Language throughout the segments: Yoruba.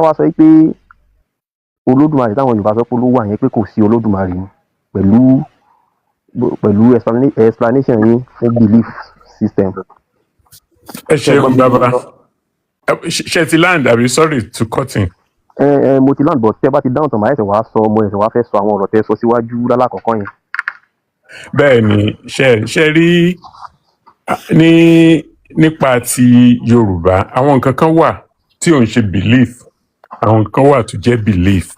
Wá sọ pé Olódùmarè táwọn Yorùbá sọ pé ló wà yẹn, pé kò sí Olódùmarè ni, pẹ̀lú explanation yín fún belief system. Ẹ Ṣé ẹ gbọ́ ṣeun mi tí mo bàbá. sọ? Ṣe ti land àbí? Sorry to cut in. Ẹ ẹ, mo ti land, but tẹ́ bá ti dáhùn tán, màá ẹsẹ̀ wàá sọ, mo ẹsẹ̀ wàá fẹ́ sọ àwọn ọ̀rọ̀ tẹ́ sọ síwájú lálákọ̀ọ́kọ́ yẹn. Bẹ́ẹ̀ ni, ṣe rí ní nípa ti Yorùbá, àwọn nǹkan kan wà tí ò ń ṣe belief, àwọn nǹkan wà tó jẹ́ belief.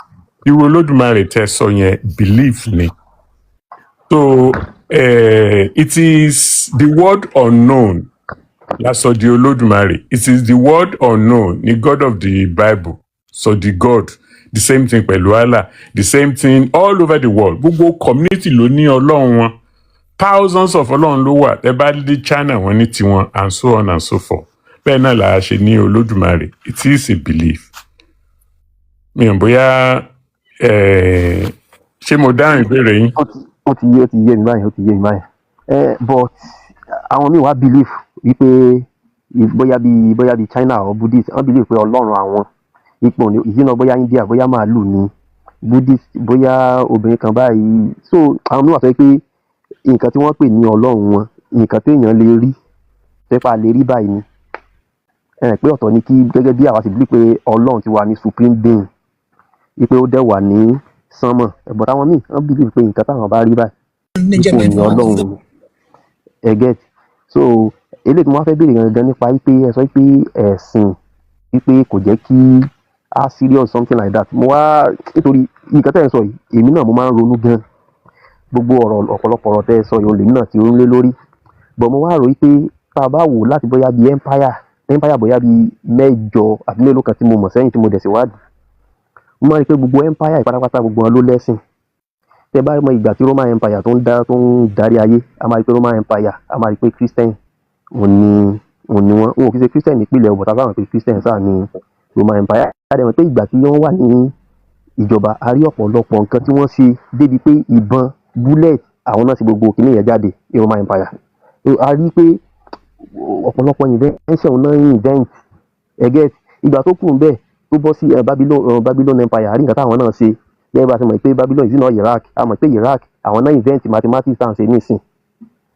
Irú Olódùmarè tẹ́ sọ yẹn, belief ni. So it is the word unknown la sọ di Olódùmarè. It is the word unknown ni God of the Bible sọ di God. The same thing pẹ̀lú Allah, the same thing all over the world. Gbogbo community ló ní ọlọ́run wọn. Thousands of ọlọ́run ló wà. Ẹ bá dé China, wọn ní tiwọn, and so on and so forth. Bẹ́ẹ̀ náà là á ṣe ní Olódùmarè. It is a belief. Mi ò bóyá ṣé mo dáhùn ìbéèrè yín? Ó ti yé mi báyìí, ó ti yé mi báyìí. Ẹ, but àwọn míì wá belief wípé bóyá bí China or Buddhist, wọ́n believe pé ọlọ́run àwọn ipò ní ìdínà, bóyá India, bóyá màálù ni, Buddhist, bóyá obìnrin kan báyìí. So àwọn míì wá sọ pé nǹkan tí wọ́n pè ní ọlọ́run wọn, nǹkan téèyàn lè rí, pépà lè rí báyìí ni. Ẹ pé ọ̀tọ̀ ni kí gẹ́gẹ́ bí àwa sì believe pé ọlọ́run ti wà ní supreme being, wípé ó dẹ̀ wà ní sánmọ̀, but àwọn míì, wọ́n believe pé nǹkan táwọn bá rí báyìí, ipò ní ọlọ́run ni. Ẹ get? So eléyìí tí mo wá fẹ́ béèrè gangan nípa wípé ẹ sọ pé ẹ̀sìn wípé kò jẹ́ kí a serious, something like that. Mo wá nítorí nǹkan tẹ́ ẹ̀ ń sọ yìí, èmi náà mo máa ń ronú gan. Gbogbo ọ̀rọ̀, ọ̀pọ̀lọpọ̀ ọ̀rọ̀ tẹ́ ẹ sọ yìí, olè náà ti ń lé lórí. But mo wá rò wípé tá a bá wò láti bóyá bíi empire bóyá bíi mẹ́jọ àbí mélòó kan tí mo mọ̀ sẹ́yìn tí mo dẹ̀ ṣèwádìí, mo máa rí i pé gbogbo empire yìí pátápátá, gbogbo wọn ló lẹ́sìn. Tẹ́ bá mọ ìgbà tí Roman Empire tó ń darí ayé, a máa rí i pé Roman Empire, a máa rí i pé Christian òun ni wọ́n. Wọn ò kì í ṣe Christian nípìnlẹ̀, but a sábà mọ̀ pé Christian sáà ní Roman Empire. A dẹ̀ mọ̀ pé ìgbà tí wọ́n wà ní ìjọba, a rí ọ̀pọ̀lọpọ̀ nǹkan tí wọ́n ṣe débi pé ìbọn, bullet, àwọn náà ṣe gbogbo kìíní yẹn jáde ní Roman Empire. So, a rí pé ọ̀pọ̀lọpọ̀ invention náà invent. Ẹ get? Ìgbà tó kù ń bẹ̀, tó bọ́ sí Babylon Empire, a rí nǹkan táwọn náà ṣe. Gẹ́gẹ́ bá a ṣe mọ̀ pé Babylon is not Iraq, a mọ̀ pé Iraq, àwọn náà invent mathematics tá à ń ṣe nísìn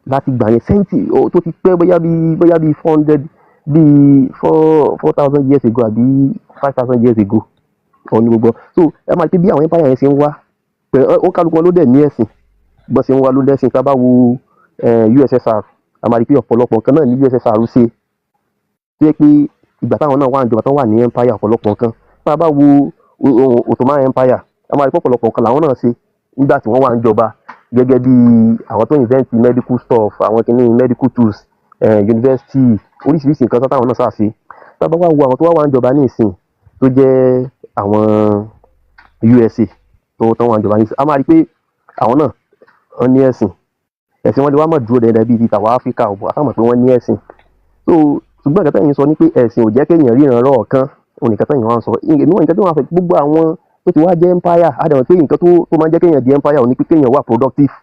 láti gbà yẹn sẹ́ńtì tó ti pẹ́, bóyá bí 400, bí 4,000 years ago àbí 5,000 years ago òun ni gbogbo. So ẹ máa rí pé bí àwọn empire yẹn ṣe ń wá pẹ̀lú ó, kálukú wọn ló dẹ̀ ní ẹ̀sìn. Bọ́n ṣe ń wá ló lẹ́sìn. Tá a bá wo USSR, a máa rí pé ọ̀pọ̀lọpọ̀ nǹkan náà ní USSR ṣe tó yẹ pé ìgbà táwọn náà wà níjọba, tó wà ní empire, ọ̀pọ̀lọpọ̀ nǹkan. Tá a bá wo Ottoman Empire, a máa rí pé ọ̀pọ̀lọpọ̀ nǹkan làwọn náà ṣe nígbà tí wọ́n wà níjọba, gẹ́gẹ́ bí àwọn tó invent medical stuff, àwọn kìíní medical tools, university, oríṣiríṣi nǹkan táwọn náà ṣáà ṣe. Tá a bá wá wo àwọn tó wá wà níjọba ní ìsìn, tó jẹ́ àwọn USA tó wà níjọba ní ìsìn, a máa rí pé àwọn náà, wọ́n ní ẹ̀sìn. Ẹ̀sìn wọn lè wá mọ̀ dúró dandan bíi ti tàwa Áfíríkà ọ̀bọ̀, àtàwọn mọ̀ pé wọ́n ní ẹ̀sìn. So ṣùgbọ́n nǹkan tẹ́yìn sọ ni pé ẹ̀sìn ò jẹ́ kéèyàn ríran lọ́ọ̀kan, òun nìkan tẹ́yìn wá ń sọ. Èmi wọ́n, nǹkan tí wọ́n fẹ́, gbogbo àwọn tó ti wá jẹ́ empire, á dẹ̀ mọ̀ pé nǹkan tó máa ń jẹ́ kéèyàn di empire òun ni pé kéèyàn wà productive.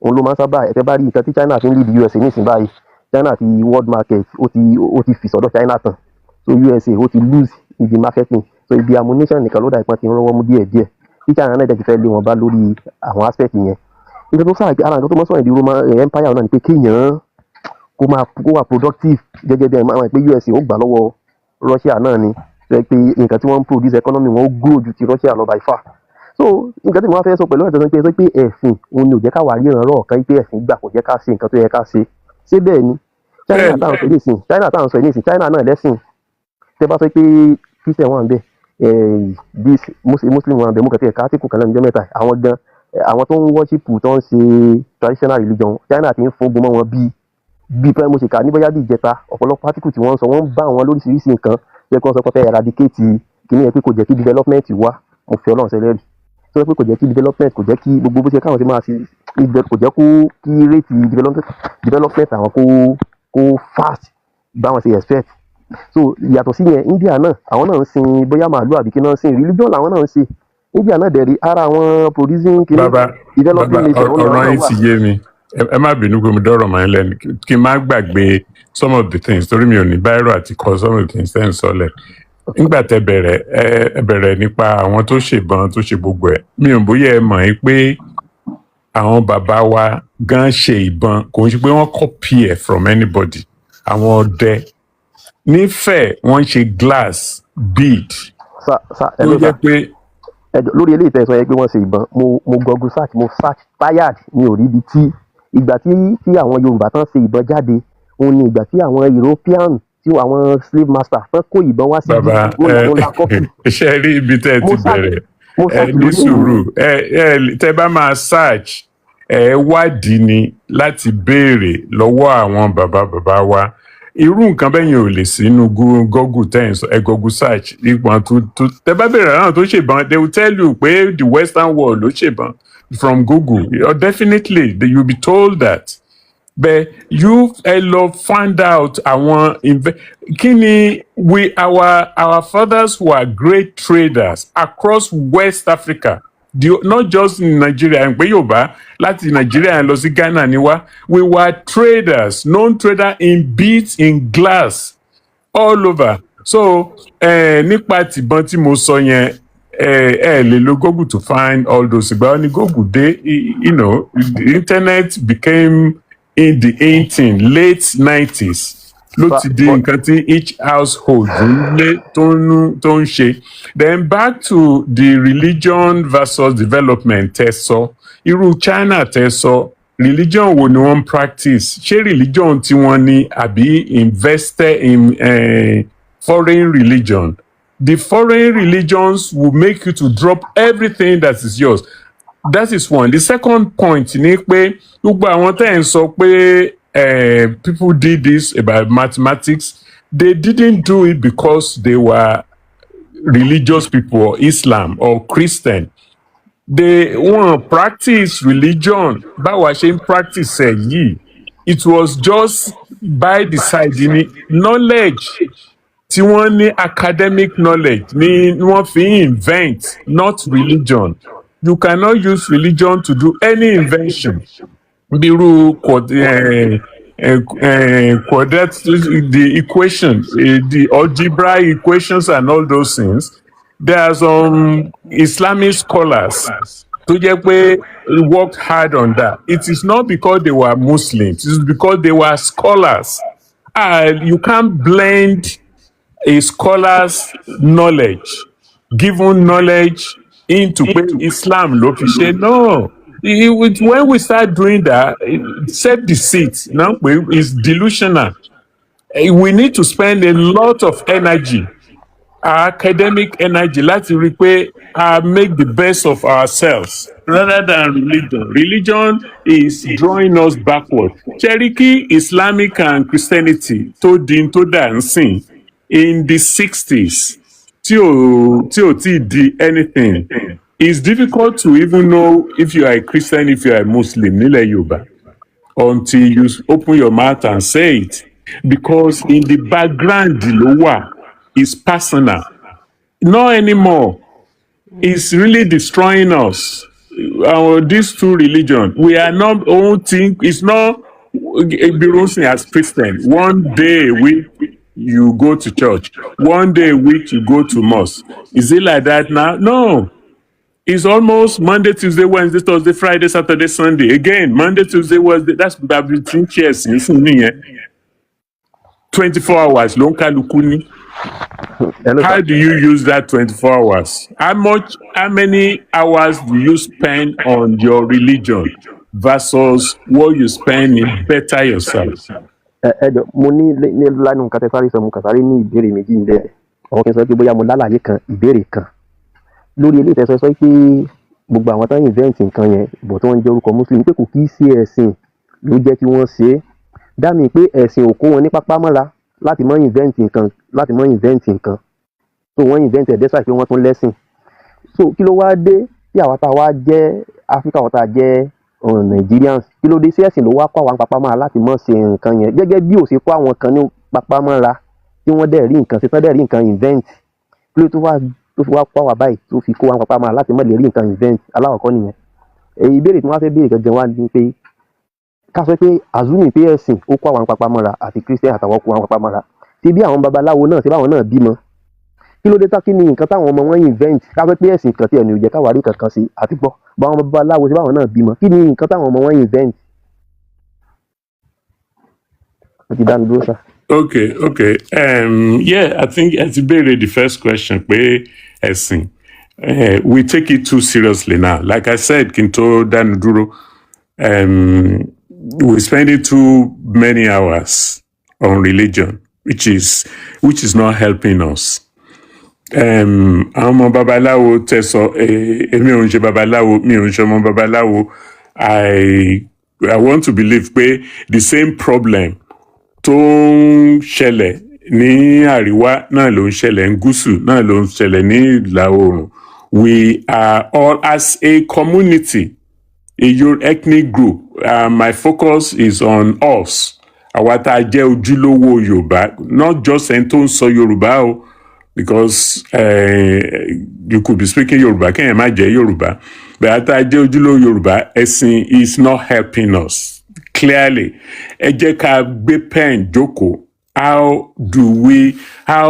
Òun ló máa ń sábà. Ẹ̀tẹ́ bá rí nǹkan tí China fi ń lead USA nísìnyí báyìí, China ti world market, ó ti fi sọ́dọ̀ China tán. So USA ó ti lose ibi marketing, so ibi ammunition nìkan ló dà ìpọ́n ti ń rọ́wọ́ mú díẹ̀díẹ̀, tí China náà dẹ̀ ti fẹ́ lé wọn bá lórí àwọn aspect yẹn. Nǹkan tó sáà, ara nǹkan tó mọ́ sọ̀rọ̀ di Roman Empire náà ni pé kéèyàn kó máa kó wà productive. Gẹ́gẹ́ bí ẹ máa mọ̀ pé USA ó gbà lọ́wọ́ Russia náà ni, tó jẹ́ pé nǹkan tí wọ́n ń produce, economy wọn ó grow ju ti Russia lọ by far. So nǹkan tí mo wá fẹ́ sọ pẹ̀lú ẹ̀sìn pé sọ pé ẹ̀sìn òun ni ò jẹ́ ká wà ríran lọ́ọ̀kan, pé ẹ̀sìn gbà kò jẹ́ ká ṣe nǹkan tó yẹ ká ṣe. Ṣé bẹ́ẹ̀ ni? China táwọn sọ nísìn, China táwọn sọ nísìn, China náà lẹ́sìn. Tẹ́ bá sọ pé Christian wà ń bẹ̀, this Muslim wà ń bẹ̀, mú kàtí ẹ̀ka átíkù kan lẹ́nu ọjọ́ mẹ́ta, àwọn gan, àwọn tó ń worship, tó ń ṣe traditional religion, China ti ń fógun mọ́ wọn. Bí pé mo ṣe kà ní bóyá bí ìjẹta, ọ̀pọ̀lọpọ̀ átíkù tí wọ́n ń sọ, wọ́n ń bá àwọn lóríṣiríṣi nǹkan tó yẹ kí wọ́n sọ pé fẹ́ eradicate kìíní yẹn, pé kò jẹ́ kí development wá. Mo fi Ọlọ́run ṣẹlẹ́rìí tó yẹ pé kò jẹ́ kí development, kò jẹ́ kí gbogbo bó ṣe káwọn ṣe máa ṣe, kò jẹ́ kó kí rate development àwọn kó fast báwọn ṣe expect. So yàtọ̀ sí yẹn, India náà, àwọn náà ń sin bóyá màálù àbí kí náà ń sin, religion làwọn náà ń ṣe. India náà dẹ̀ rí ara àwọn producing kìíní, Bàbá, developing bàbá, nation, ó ní àwọn ọ̀rọ̀ náà yín wà. ti yé mi. Ẹ má bínú pé mo dọ́rọ̀ mọ́ ẹ lẹ́nu, kí n má gbàgbé some of the things, torí mi ò ní biro àti kọ some of the things tẹ́ ń sọ lẹ̀. Nígbà tẹ bẹ̀rẹ̀, ẹ bẹ̀rẹ̀ nípa àwọn tó ṣèbọn, tó ṣe gbogbo ẹ̀. Mi ò bóyá ẹ mọ̀ ẹ́ pé àwọn bàbá wa gan ṣe ìbọn, kò ń ṣe pé wọ́n copy ẹ̀ from anybody. Àwọn ọdẹ nífẹ̀ẹ́, wọ́n ń ṣe glass bead Sir, sir, tó hello. jẹ́ Sir. pé Ẹ jọ̀ọ́, lórí eléyìí tẹ́ ẹ sọ yẹn pé wọ́n ṣe ìbọn, mo Google search, mo search tired, mi ò rí ibi tí ìgbà tí àwọn Yorùbá tán ṣe ìbọn jáde. Òun ni ìgbà tí àwọn European, tí àwọn slave master tán kó ìbọn wá síbí. Bàbá, ó ẹ làwọn la copy. ṣe rí ibi tẹ́ ẹ Mo ti search bẹ̀rẹ̀. Mo Ẹ search ní lórí ìlú. sùúrù. Ẹ tẹ́ bá máa search, ẹ wádìí ni láti béèrè lọ́wọ́ àwọn bàbá bàbá wa. Irú nǹkan bẹ́ẹ̀ yẹn ò lè sínú Google tẹ́ ẹ̀ ń sọ. Ẹ Google search ìpọ́n tó tẹ́ bá béèrè àwọn tó ṣèbọn, they will tell you pé the Western world ló ṣèbọn from Google. Or definitely you will be told that. But you, ẹ lọ find out àwọn kí ni we our fathers were great traders across West Africa, not just in Nigeria. Pé Yorùbá láti Nigeria lọ sí Ghana ni wá. We were traders, known trader in beads, in glass, all over. So nípa tìbọn tí mo sọ yẹn, ẹ lè lo Google to find all those. Ìgbà wo ni Google dé? The internet became in the 18 late 90s ló ti di nǹkan tí each household ń lé tó ń ṣe. Then back to the religion versus development tẹ́ sọ, irú China tẹ́ sọ, religion wo ni wọ́n ń practice? Ṣé religion tí wọ́n ní àbí invested in foreign religion? The foreign religions will make you to drop everything that is yours. That is one. The second point ni pé gbogbo àwọn tẹ́ ẹ̀ ń sọ pé people did this about mathematics, they didn't do it because they were religious people or Islam or Christian. They wọ́n practice religion báwa ṣe ń practice ẹ̀ yìí. It was just by the side ní knowledge tí wọ́n ní, academic knowledge ní wọ́n fi invent, not religion. You cannot use religion to do any invention. Bírú quadratic, the equation, the algebra equations and all those things, there are some Islamic scholars tó jẹ́ pé worked hard on that. It is not because they were Muslims, it is because they were scholars. You can't blend a scholar's knowledge, given knowledge, into pé Islam ló fi ṣe. No. When we start doing that, self deceit náà pé is delusional. We need to spend a lot of energy, our academic energy, láti rí i pé a make the best of ourselves rather than religion. Religion is drawing us backward. Ṣé rí kí Islamic and Christianity tó di tó dà ń sìn in the 60s, tí ò tí di anything, it's difficult to even know if you are a Christian, if you are a Muslim nílẹ̀ Yorùbá until you open your mouth and say it, because in the background ló wà, is personal. Not anymore. It's really destroying us, our these two religion. We are not own thing. It's not Bironsin. As Christian, one day a week you go to church, one day a week you go to mosque. Is it like that now? No. It's almost Monday, Tuesday, Wednesday, Thursday, Friday, Saturday, Sunday, again Monday, Tuesday, Wednesday. That's between chairs nísìnyí. 24 hours ló ń kálukú ní. Hello, How sir. do you use that 24 hours? How many hours do you spend on your religion versus what you spend in better yourself? Ẹ jọ, mo ní lánàá nǹkan tẹ sáré sọ, mo kàn sáré ní ìbéèrè méjì ń bẹ. Àwọn kì í sọ pé bóyá mo lálàyé kan, ìbéèrè kan lórí eléyìí tẹ sọ pé gbogbo àwọn tó ń invent nǹkan yẹn bọ̀, tí wọ́n ń jẹ́ orúkọ Muslim, pé kò kí í ṣe ẹ̀sìn ló jẹ́ kí wọ́n ṣe é. Dá mi pé ẹ̀sìn ò kó wọn ní pápá mọ́ra láti mọ́ invent nǹkan, láti mọ́ invent nǹkan. So wọ́n invent ẹ̀ despite pé wọ́n tún lẹ́sìn. So kí ló wá dé tí àwa tá a wá jẹ́ Áfíríkà, àwa tá a jẹ́ Nigerians, kí ló dé sí ẹ̀sìn ló wá kó àwọn pápá mọ́ra láti mọ́ ṣe nǹkan yẹn, gẹ́gẹ́ bí ò ṣe kó àwọn kan ní pápá mọ́ra tí wọ́n dẹ̀ rí nǹkan ṣe, tán dẹ̀ rí nǹkan invent? Kí ló tó wá tó fi wá kó àwa báyìí, tó fi kó àwọn pápá mọ́ra láti má lè rí nǹkan invent? Alákọ̀ọ́kọ́ nìyẹn. Èyí ìbéèrè tí wọ́n fẹ́ béèrè gangan wá ní pé ká sọ pé assuming pé ẹ̀sìn ó kó àwọn pápá mọ́ra, àti Christian àtàwọn kó àwọn pápá mọ́ra, ṣé bí àwọn babaláwo náà, ṣé báwọn náà bímọ? Kí ló dé tá? Kí ni nǹkan táwọn ọmọ wọn invent? Ká fẹ́ pé ẹ̀sìn kan tí ẹni ò jẹ́ káwa rí kankan sí àti gbọ́ báwọn babaláwo ṣe báwọn náà bímọ, kí ni nǹkan táwọn ọmọ wọn invent? Mo ti dánu dúró sá. Okay. Yeah, I think ẹ ti béèrè the first question pé ẹ̀sìn. We take it too seriously now. Like I said, kí n tó dánu dúró, we spend it too many hours on religion, which is not helping us. Àwọn ọmọ babaláwo tẹsọ, èmi ò ń ṣe babaláwo, mi ò ń ṣe ọmọ babaláwo. I want to believe pé the same problem tó ń ṣẹlẹ̀ ní àríwá náà ló ń ṣẹlẹ̀ ní gúúsù, náà ló ń ṣẹlẹ̀ ní ìlà oòrùn. We are all, as a community, a your ethnic group, my focus is on us, àwa tá a jẹ́ ojúlówó Yorùbá, not just ẹni tó ń sọ Yorùbá o, because you could be speaking Yorùbá kéèyàn má jẹ́ Yorùbá, but àwa tá a jẹ́ ojúlówó Yorùbá, ẹ̀sìn is not helping us clearly. Ẹ jẹ́ ká gbé pen jókòó. How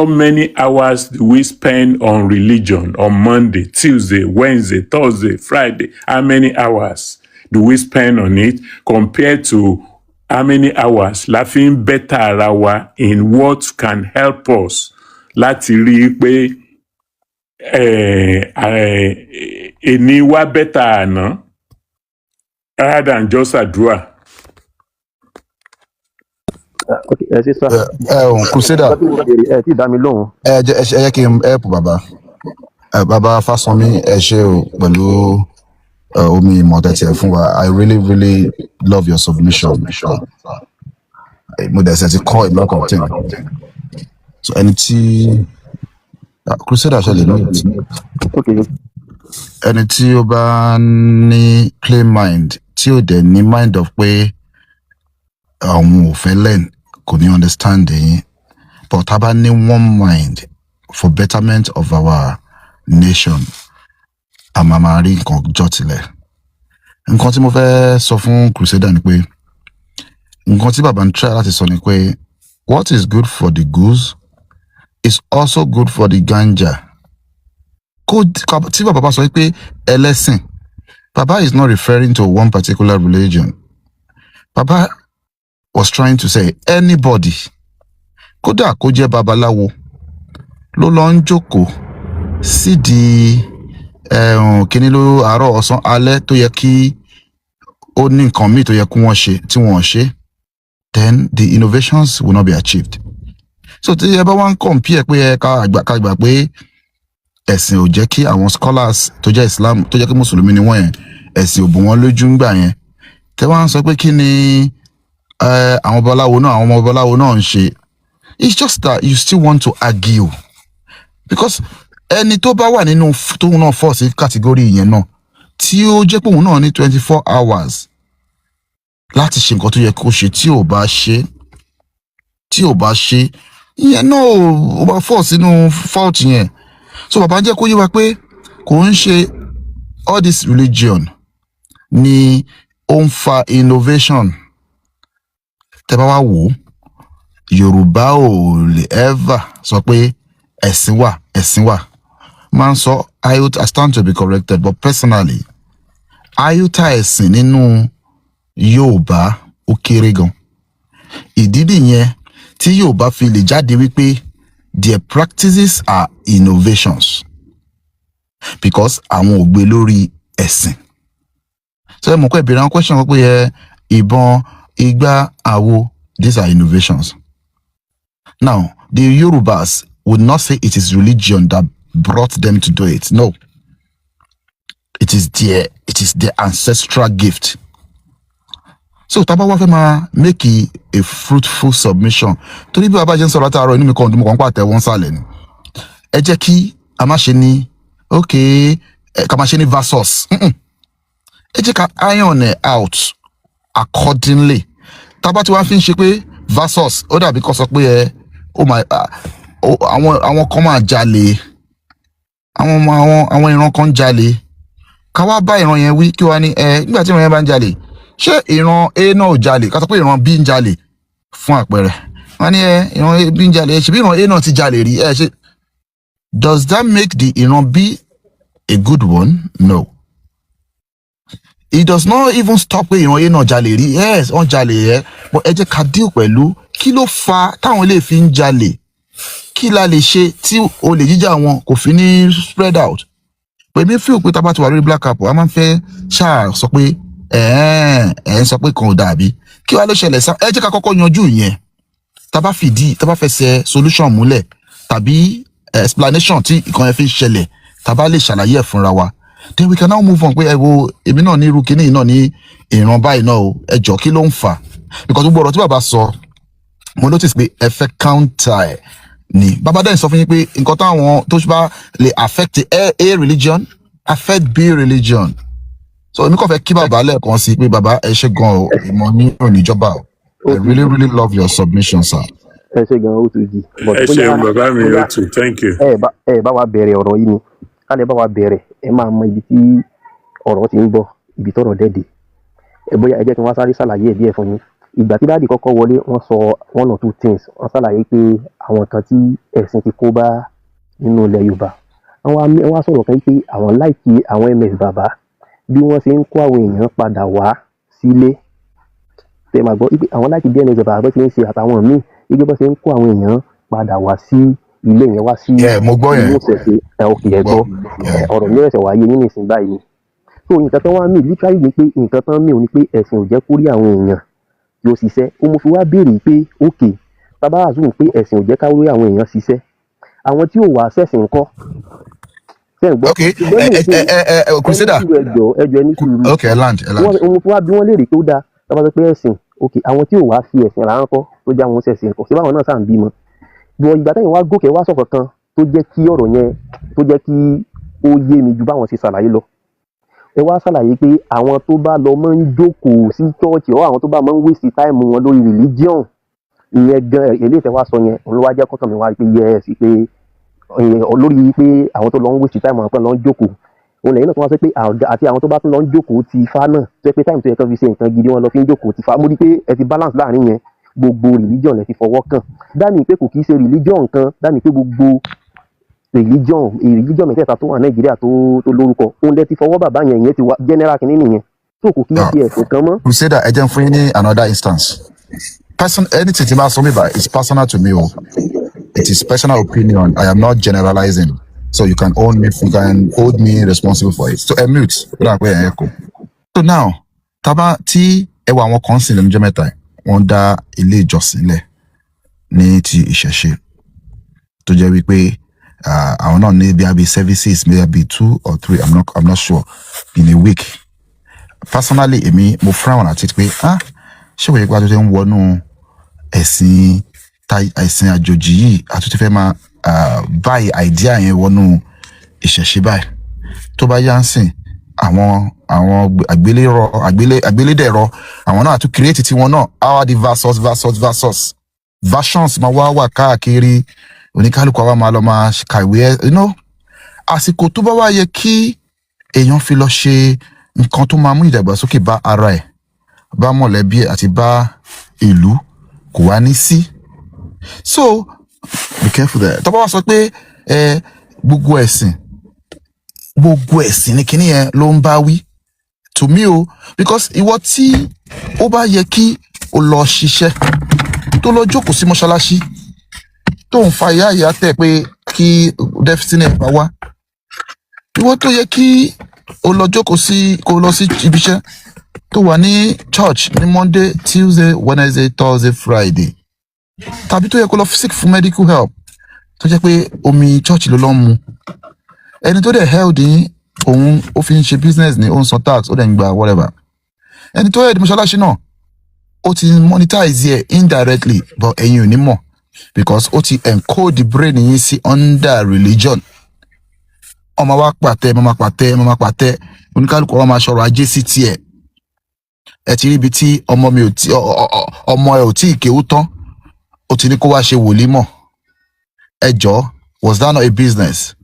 many hours do we spend on religion on Monday, Tuesday, Wednesday, Thursday, Friday? How many hours do we spend on it compared to how many hours la fi ń better ara wa in what can help us láti rí i pé èní wa better àná, rather than just àdúrà? Ok, ẹ ṣe sá. Ẹ ẹ Crusader. Nǹkan tí mo béèrè, ẹ tí ì dá mi lóhùn. Ẹ jẹ́ kí n help bàbá. Ẹ bàbá Fásánmi, ẹ ṣé o pẹ̀lú omi ìmọ̀ tẹ̀tí ẹ̀ fún wa. I really, really love your submission. Mo dẹ̀ ṣe ti kọ́ a lot of things. So ẹni tí Crusader ṣe lè mute. Ok. Ẹni tí ó bá ní clean mind, tí ò dẹ̀ ní mind of pé àwọn ò fẹ́ learn, kò ní understand yín. But tá a bá ní one mind for betterment of our nation, a máa máa rí nǹkan jọ tilẹ̀. Nǹkan tí mo fẹ́ sọ fún Crusader ni pé nǹkan tí bàbá ń try láti sọ ni pé what is good for the goose is also good for the gander. Kó tí bàbá bá sọ pé ẹlẹ́sìn, bàbá is not referring to one particular religion. Bàbá was trying to say anybody, kódà kó jẹ́ babaláwo ló lọ ń jókòó sídìí ẹ̀hún kínní ló àárọ̀, ọ̀sán, alẹ́, tó yẹ kí ó ní nǹkan míì tó yẹ kí wọ́n ṣe tí wọ́n ṣe, then the innovations will not be achieved. So tí ẹ bá wá ń compare pé ẹ ká gbà pé ẹ̀sìn ò jẹ́ kí àwọn scholars tó jẹ́ Islam, tó jẹ́ kí mùsùlùmí ni wọ́n yẹn, ẹ̀sìn ò bò wọ́n lójú ń gbà yẹn, tẹ́ wá ń sọ pé kí ni àwọn babaláwo náà, àwọn ọmọ babaláwo náà ń ṣe, it's just that you still want to argue, because ẹni tó bá wà nínú tóun náà fall sí category yẹn náà, tí ó jẹ́ pé òun náà ní 24 hours láti ṣe nǹkan tó yẹ kó ṣe, tí ò bá ṣe ìyẹn náà, ó bá fall sínú fault yẹn. So bàbá jẹ́ kó yé wa pé kò ń ṣe all this religion ni ó ń fa innovation. Tẹ́ bá wá wò ó, Yorùbá ò lè ever sọ pé ẹ̀sìn wà. Ẹ̀sìn wà máa ń sọ. I stand to be corrected, but personally, iota ẹ̀sìn nínú Yorùbá ó kéré gan. Ìdí nìyẹn tí Yorùbá fi lè jáde wípé their practices are innovations, because àwọn ò gbé lórí ẹ̀sìn. So ẹ mọ̀ pé ìbéèrè àwọn question kan pé ẹ ìbọn, igbá, àwo, these are innovations. Now, the Yorubas would not say it is religion that brought them to do it. No, it is their ancestral gift. So tá a bá wá fẹ́ máa make a fruitful submission, torí bí bàbá ṣe ń sọ̀rọ̀ látàárọ̀, inú mi kàn dùn, mo kàn ń pàtẹ́wọ́ ń sàlẹ̀ ni. Ẹ jẹ́ kí a má ṣe ní ok, ká má ṣe ní versus. Ẹ jẹ́ ká iron it out accordingly. Tá a bá ti wá fi ń ṣe pé versus, ó dàbí kó sọ pé ẹ ó máa àwọn kan máa jalè, àwọn ọmọ àwọn ìran kan ń jalè, ká wá bá ìran yẹn wí, kí wá ní ẹ nígbà tí ìran yẹn bá ń jalè, ṣé ìran A náà ò jalè? Ká sọ pé ìran B ń jalè fún àpẹẹrẹ, wọn ní ẹ ìran A B ń jalè, ṣebí ìran A náà ti jalè rí? Ẹ ṣe Does that make the ìran B a good one? No. It does not even stop pé ìran A náà jalè rí. Yes, wọ́n jalè yẹ, but ẹ jẹ́ ká deal pẹ̀lú kí ló fa táwọn ilé fi ń jalè, kí la lè ṣe tí olè jíjà wọn kò fi ní spread out. Pèmí feel pé tá a bá ti wà lórí Black Apple, a máa ń fẹ́ ṣáà sọ pé ẹ̀ẹ́n ẹ̀ ń sọ pé kan ò dàbí kí wàá ló ṣẹlẹ̀ sá. Ẹ jẹ́ ká kọ́kọ́ yanjú ìyẹn. Tá a bá fìdí, tá a bá fẹsẹ̀ solution múlẹ̀ tàbí explanation tí ìkan yẹn fi ń ṣẹlẹ̀, tá a bá lè ṣàlàyé ẹ̀ fúnra wa, then we can now move on pé ẹ wo, èmi náà ní irú kinní yìí náà ní ìran báyìí náà o, ẹ jọ, kí ló ń fà? Because gbogbo ọ̀rọ̀ tí bàbá sọ, mo notice pé ẹ fẹ́ counter ẹ̀ ni. Bàbá dẹ́n sọ fún yín pé nǹkan táwọn tó bá lè affect A religion affect B religion. So èmi kàn fẹ́ kí bàbá lẹ́ẹ̀kan sí pé bàbá, ẹ ṣe gan o, ìmọ̀ ní oníjọba o. I really, really love your submission, sir. Ẹ ṣe gan, ó tún di. But Ẹ bóyá ṣeun, bàbá mi. Bóyá Ó tù, thank you. Ẹ bá wa bẹ̀rẹ̀ ọ̀rọ̀ yìí ni, ká lè bá wa bẹ̀rẹ̀, ẹ máa mọ ibi tí ọ̀rọ̀ ti ń bọ̀, ibi tọ́rọ̀ dẹ̀ dé. Ẹ bóyá ẹ jẹ́ kí n wá sáré ṣàlàyé ẹ̀ díẹ̀ fún yín. Ìgbà tí daddy kọ́kọ́ wọlé, wọ́n sọ one or two things. Wọ́n ṣàlàyé pé àwọn kan tí ẹ̀sìn ti kó bá nínú ilẹ̀ Yorùbá, wọ́n wá sọ̀rọ̀ kan pé àwọn like àwọn ms bàbá bí wọ́n ṣe ń kó àwọn èèyàn padà wá sílé. Tẹ máa gbọ́ wípé àwọn like bí ms bàbá bó ṣe ń ṣe àtàwọn míì, wípé bó ṣe ń kó àwọn èèyàn padà wá sí ilé yẹn, wá sí Yeah, mo gbọ́ yẹn. inú ìṣẹ̀ṣe ẹ. Òkè ẹ gbọ́. Yeah. Ọ̀rọ̀ mi ẹ̀sẹ̀ wáyé nínú ìsìn báyìí ni. So nǹkan tán wá mí literally ni pé nǹkan tán mí ò ní pé ẹ̀sìn ò jẹ́ kó rí àwọn èèyàn yóò ṣiṣẹ́. Ó mo fi wá béèrè pé, ok, bàbá assume pé ẹ̀sìn ò jẹ́ ká rí àwọn èèyàn ṣiṣẹ́, àwọn tí ò wá ṣẹ̀sìn ńkọ́? Ṣé ń gbọ́? Ok. Ṣùgbọ́n ẹ ní ẹ ìsìn ẹ ẹ ẹ Crusader. Ẹni sùúrù, ẹjọ́, ẹjọ́, ẹni sùúrù. Ok, ẹ land, ẹ land. Wọ́n mo fi wá bí wọ́n léèrè pé ó dáa, tá bá sọ pé ẹ̀sìn, ok, àwọn tí ò wá fi ẹ̀sìn rà ń kọ́, tó já wọn ṣẹ̀sìn ńkọ́? Ṣé báwọn náà sà ń bímọ bọ̀? Ìgbà tẹ́yìn wá gòkè wá sọ̀kan kan tó jẹ́ kí ọ̀rọ̀ yẹn, tó jẹ́ kí ó yé mi ju báwọn ṣe ṣàlàyé lọ. Ẹ wá ṣàlàyé pé àwọn tó bá lọ máa ń jókòó sí church ọ̀, àwọn tó bá máa ń waste time wọn lórí religion, ìyẹn gan eléyìí tẹ́ wá sọ yẹn, òun ló wá jẹ́ kọ́kàn mi wá pé yes, pé lórí pé àwọn tó lọ ń waste time wọn pé lọ ń jókòó, òun lẹ́yìn náà tó wá sọ pé àti àwọn tó bá tún lọ ń jókòó ti ifá náà, tó yẹ pé time tó yẹ kán fi ṣe nǹkan gidi, wọn lọ fi ń jókòó ti ifá. Mo rí pé ẹ ti balance láàrin yẹn, gbogbo religion lẹ ti fọwọ́ kàn dání pé kò kì í ṣe religion kan dání pé gbogbo religion mẹ́tẹ̀ẹ̀ta tó wà Nàìjíríà tó lórúkọ, òun lẹ ti fọwọ́ bàbá yẹn. Ìyẹn ti wá general kìíní nìyẹn tó kò kì í ṣe ẹ̀sìn kan mọ́. Crusader, ẹ jẹ́ n fún yín ní another instance. Person, anything tí bá sọ mi bá is personal to me o. It is personal opinion. I am not generalizing, so you can own me, you can hold me responsible for it. So ẹ mute, ó dà pé ẹ kò. So now, tábà tí ẹ wọ àwọn kan sìn lẹ́nu jẹ́ mẹ́ta yìí, wọ́n dá ilé ìjọsìn lẹ̀ ní ti ìṣẹ̀ṣe, tó jẹ́ wípé àwọn náà ní bí i services, maybe two or three, I'm not sure, in a week. Personally, èmi mo frown at it pé, ah, ṣé wòye pé a tó ti ń wọnú ẹ̀sìn ẹ̀sìn àjòjì yìí, a tún ti fẹ́ máa buy idea yẹn wọnú ìṣẹ̀ṣe báyìí? Tó bá yá ń sìn, àwọn àgbélérọ àgbélédẹ̀rọ, àwọn náà tún create tiwọn náà, our the versus versus versus versions máa wá wà káàkiri. Oníkálukú àwa máa lọ máa kàwé ẹ. Àsìkò tó bá wá yẹ kí èèyàn fi lọ ṣe nǹkan tó máa mú ìdàgbàsókè bá ara ẹ̀, bá mọ̀lẹ́bí ẹ̀ àti bá ìlú, kò wá ní sí. So be careful there. Tó bá wá sọ pé ẹ gbogbo ẹ̀sìn, gbogbo ẹ̀sìn ní kinní yẹn ló ń bá wí, to me o, because ìwọ tí ó bá yẹ kí o lọ ṣiṣẹ́, tó lọ jókòó sí mọ́ṣáláṣí, tó ń fa ìyá ìyá tẹ̀ pé kí destiny ẹ̀ bá wá, ìwọ tó yẹ kí o lọ jókòó sí, kó lọ sí ibiṣẹ́, tó wà ní church ní Monday, Tuesday, Wednesday, Thursday, Friday, tàbí tó yẹ kó lọ seek fún medical help, tó jẹ́ pé omi church ló lọ́ ń mu, ẹni tó dẹ̀ health yín, òun ó fi ń ṣe business ní, ó ń san tax, ó dẹ̀ ń gba whatever. Ẹni tó head mọ́ṣáláṣí náà, ó ti monetize ẹ̀ indirectly, but ẹ̀yin ò ní mọ̀ because ó ti encode the brain yín sí under religion. Ọmọ wa pàtẹ, ọmọ máa pàtẹ, ọmọ máa pàtẹ, oníkálukú ọmọ máa ṣọrọ̀ ajé sí tiẹ̀. Ẹ ti rí ibi tí ọmọ mi ò tí ọmọ ẹ ò tí ì kéwú tán, ó ti ní kó wá ṣe wòlímọ̀. Ẹ jọ, was that not a business?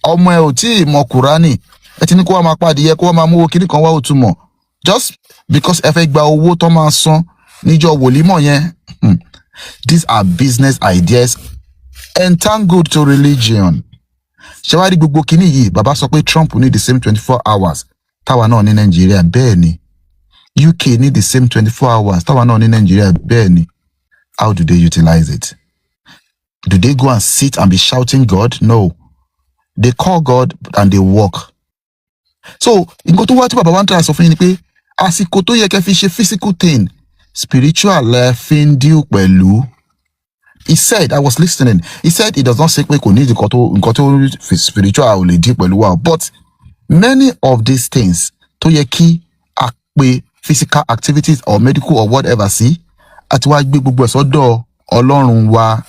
Ọmọ ẹ ò tí ì mọ Kùránì, ẹ ti ní kó wá máa pàdé, kó wá máa mú owó kíní kan wá, ó túmọ̀ just because ẹ fẹ́ gba owó tó máa san níjọ́ wòlímọ̀ yẹn. These are business ideas entangled to religion. Ṣé wàá rí gbogbo kinní yìí, bàbá sọ pé Trump ní the same 24 hours táwa náà ní Nàìjíríà. Bẹ́ẹ̀ ni UK ní the same 24 hours táwa náà ní Nàìjíríà. Bẹ́ẹ̀ ni. How do they utilize it? Do they go and sit and be shouting God? No, they call God and they work. So nǹkan tó wá tí bàbá wa ń tẹ̀lé sọ fún yín ni pé àsìkò tó yẹ kẹ́ fi ṣe physical thing, spiritual lẹ fi ń deal pẹ̀lú. He said, I was listening, he said he does not say pé kò ní nǹkan tó spiritual ò lè deal pẹ̀lú wa, but many of these things tó yẹ kí a pe physical activities or medical or whatever sí, àti wá gbé gbogbo ẹ̀ sọ́dọ̀ Ọlọ́run wa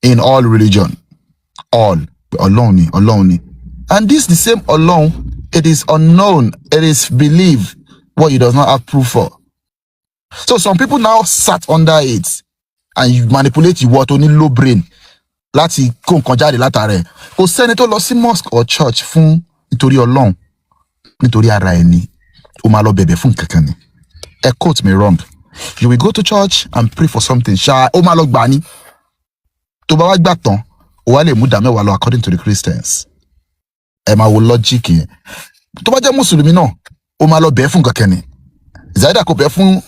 in all religion, all Ọlọ́run ni, Ọlọ́run ni. And this the same Ọlọ́run, it is unknown, it is belief what you does not have proof for. So some people now sat under it and you manipulate ìwọ tó ní low brain láti kó nǹkan jáde látara ẹ̀. Kò sẹ́ni tó lọ sí mosque or church fún nítorí Ọlọ́run, nítorí ara ẹni. Ó máa lọ bẹ̀bẹ̀ fún nǹkan kan ni. Ẹ quote me wrong, you will go to church and pray for something ṣá, ó máa lọ gbà ní. Tó bá wá gbà tán, ó wá lè mú ìdá mẹ́wàá lọ according to the Christians. Ẹ máa wo logic yẹn. Tó bá jẹ́ mùsùlùmí náà, ó máa lọ bẹ̀ẹ́ fún nǹkan kan ni. Ìsáyédà kò bẹ́ẹ̀ fún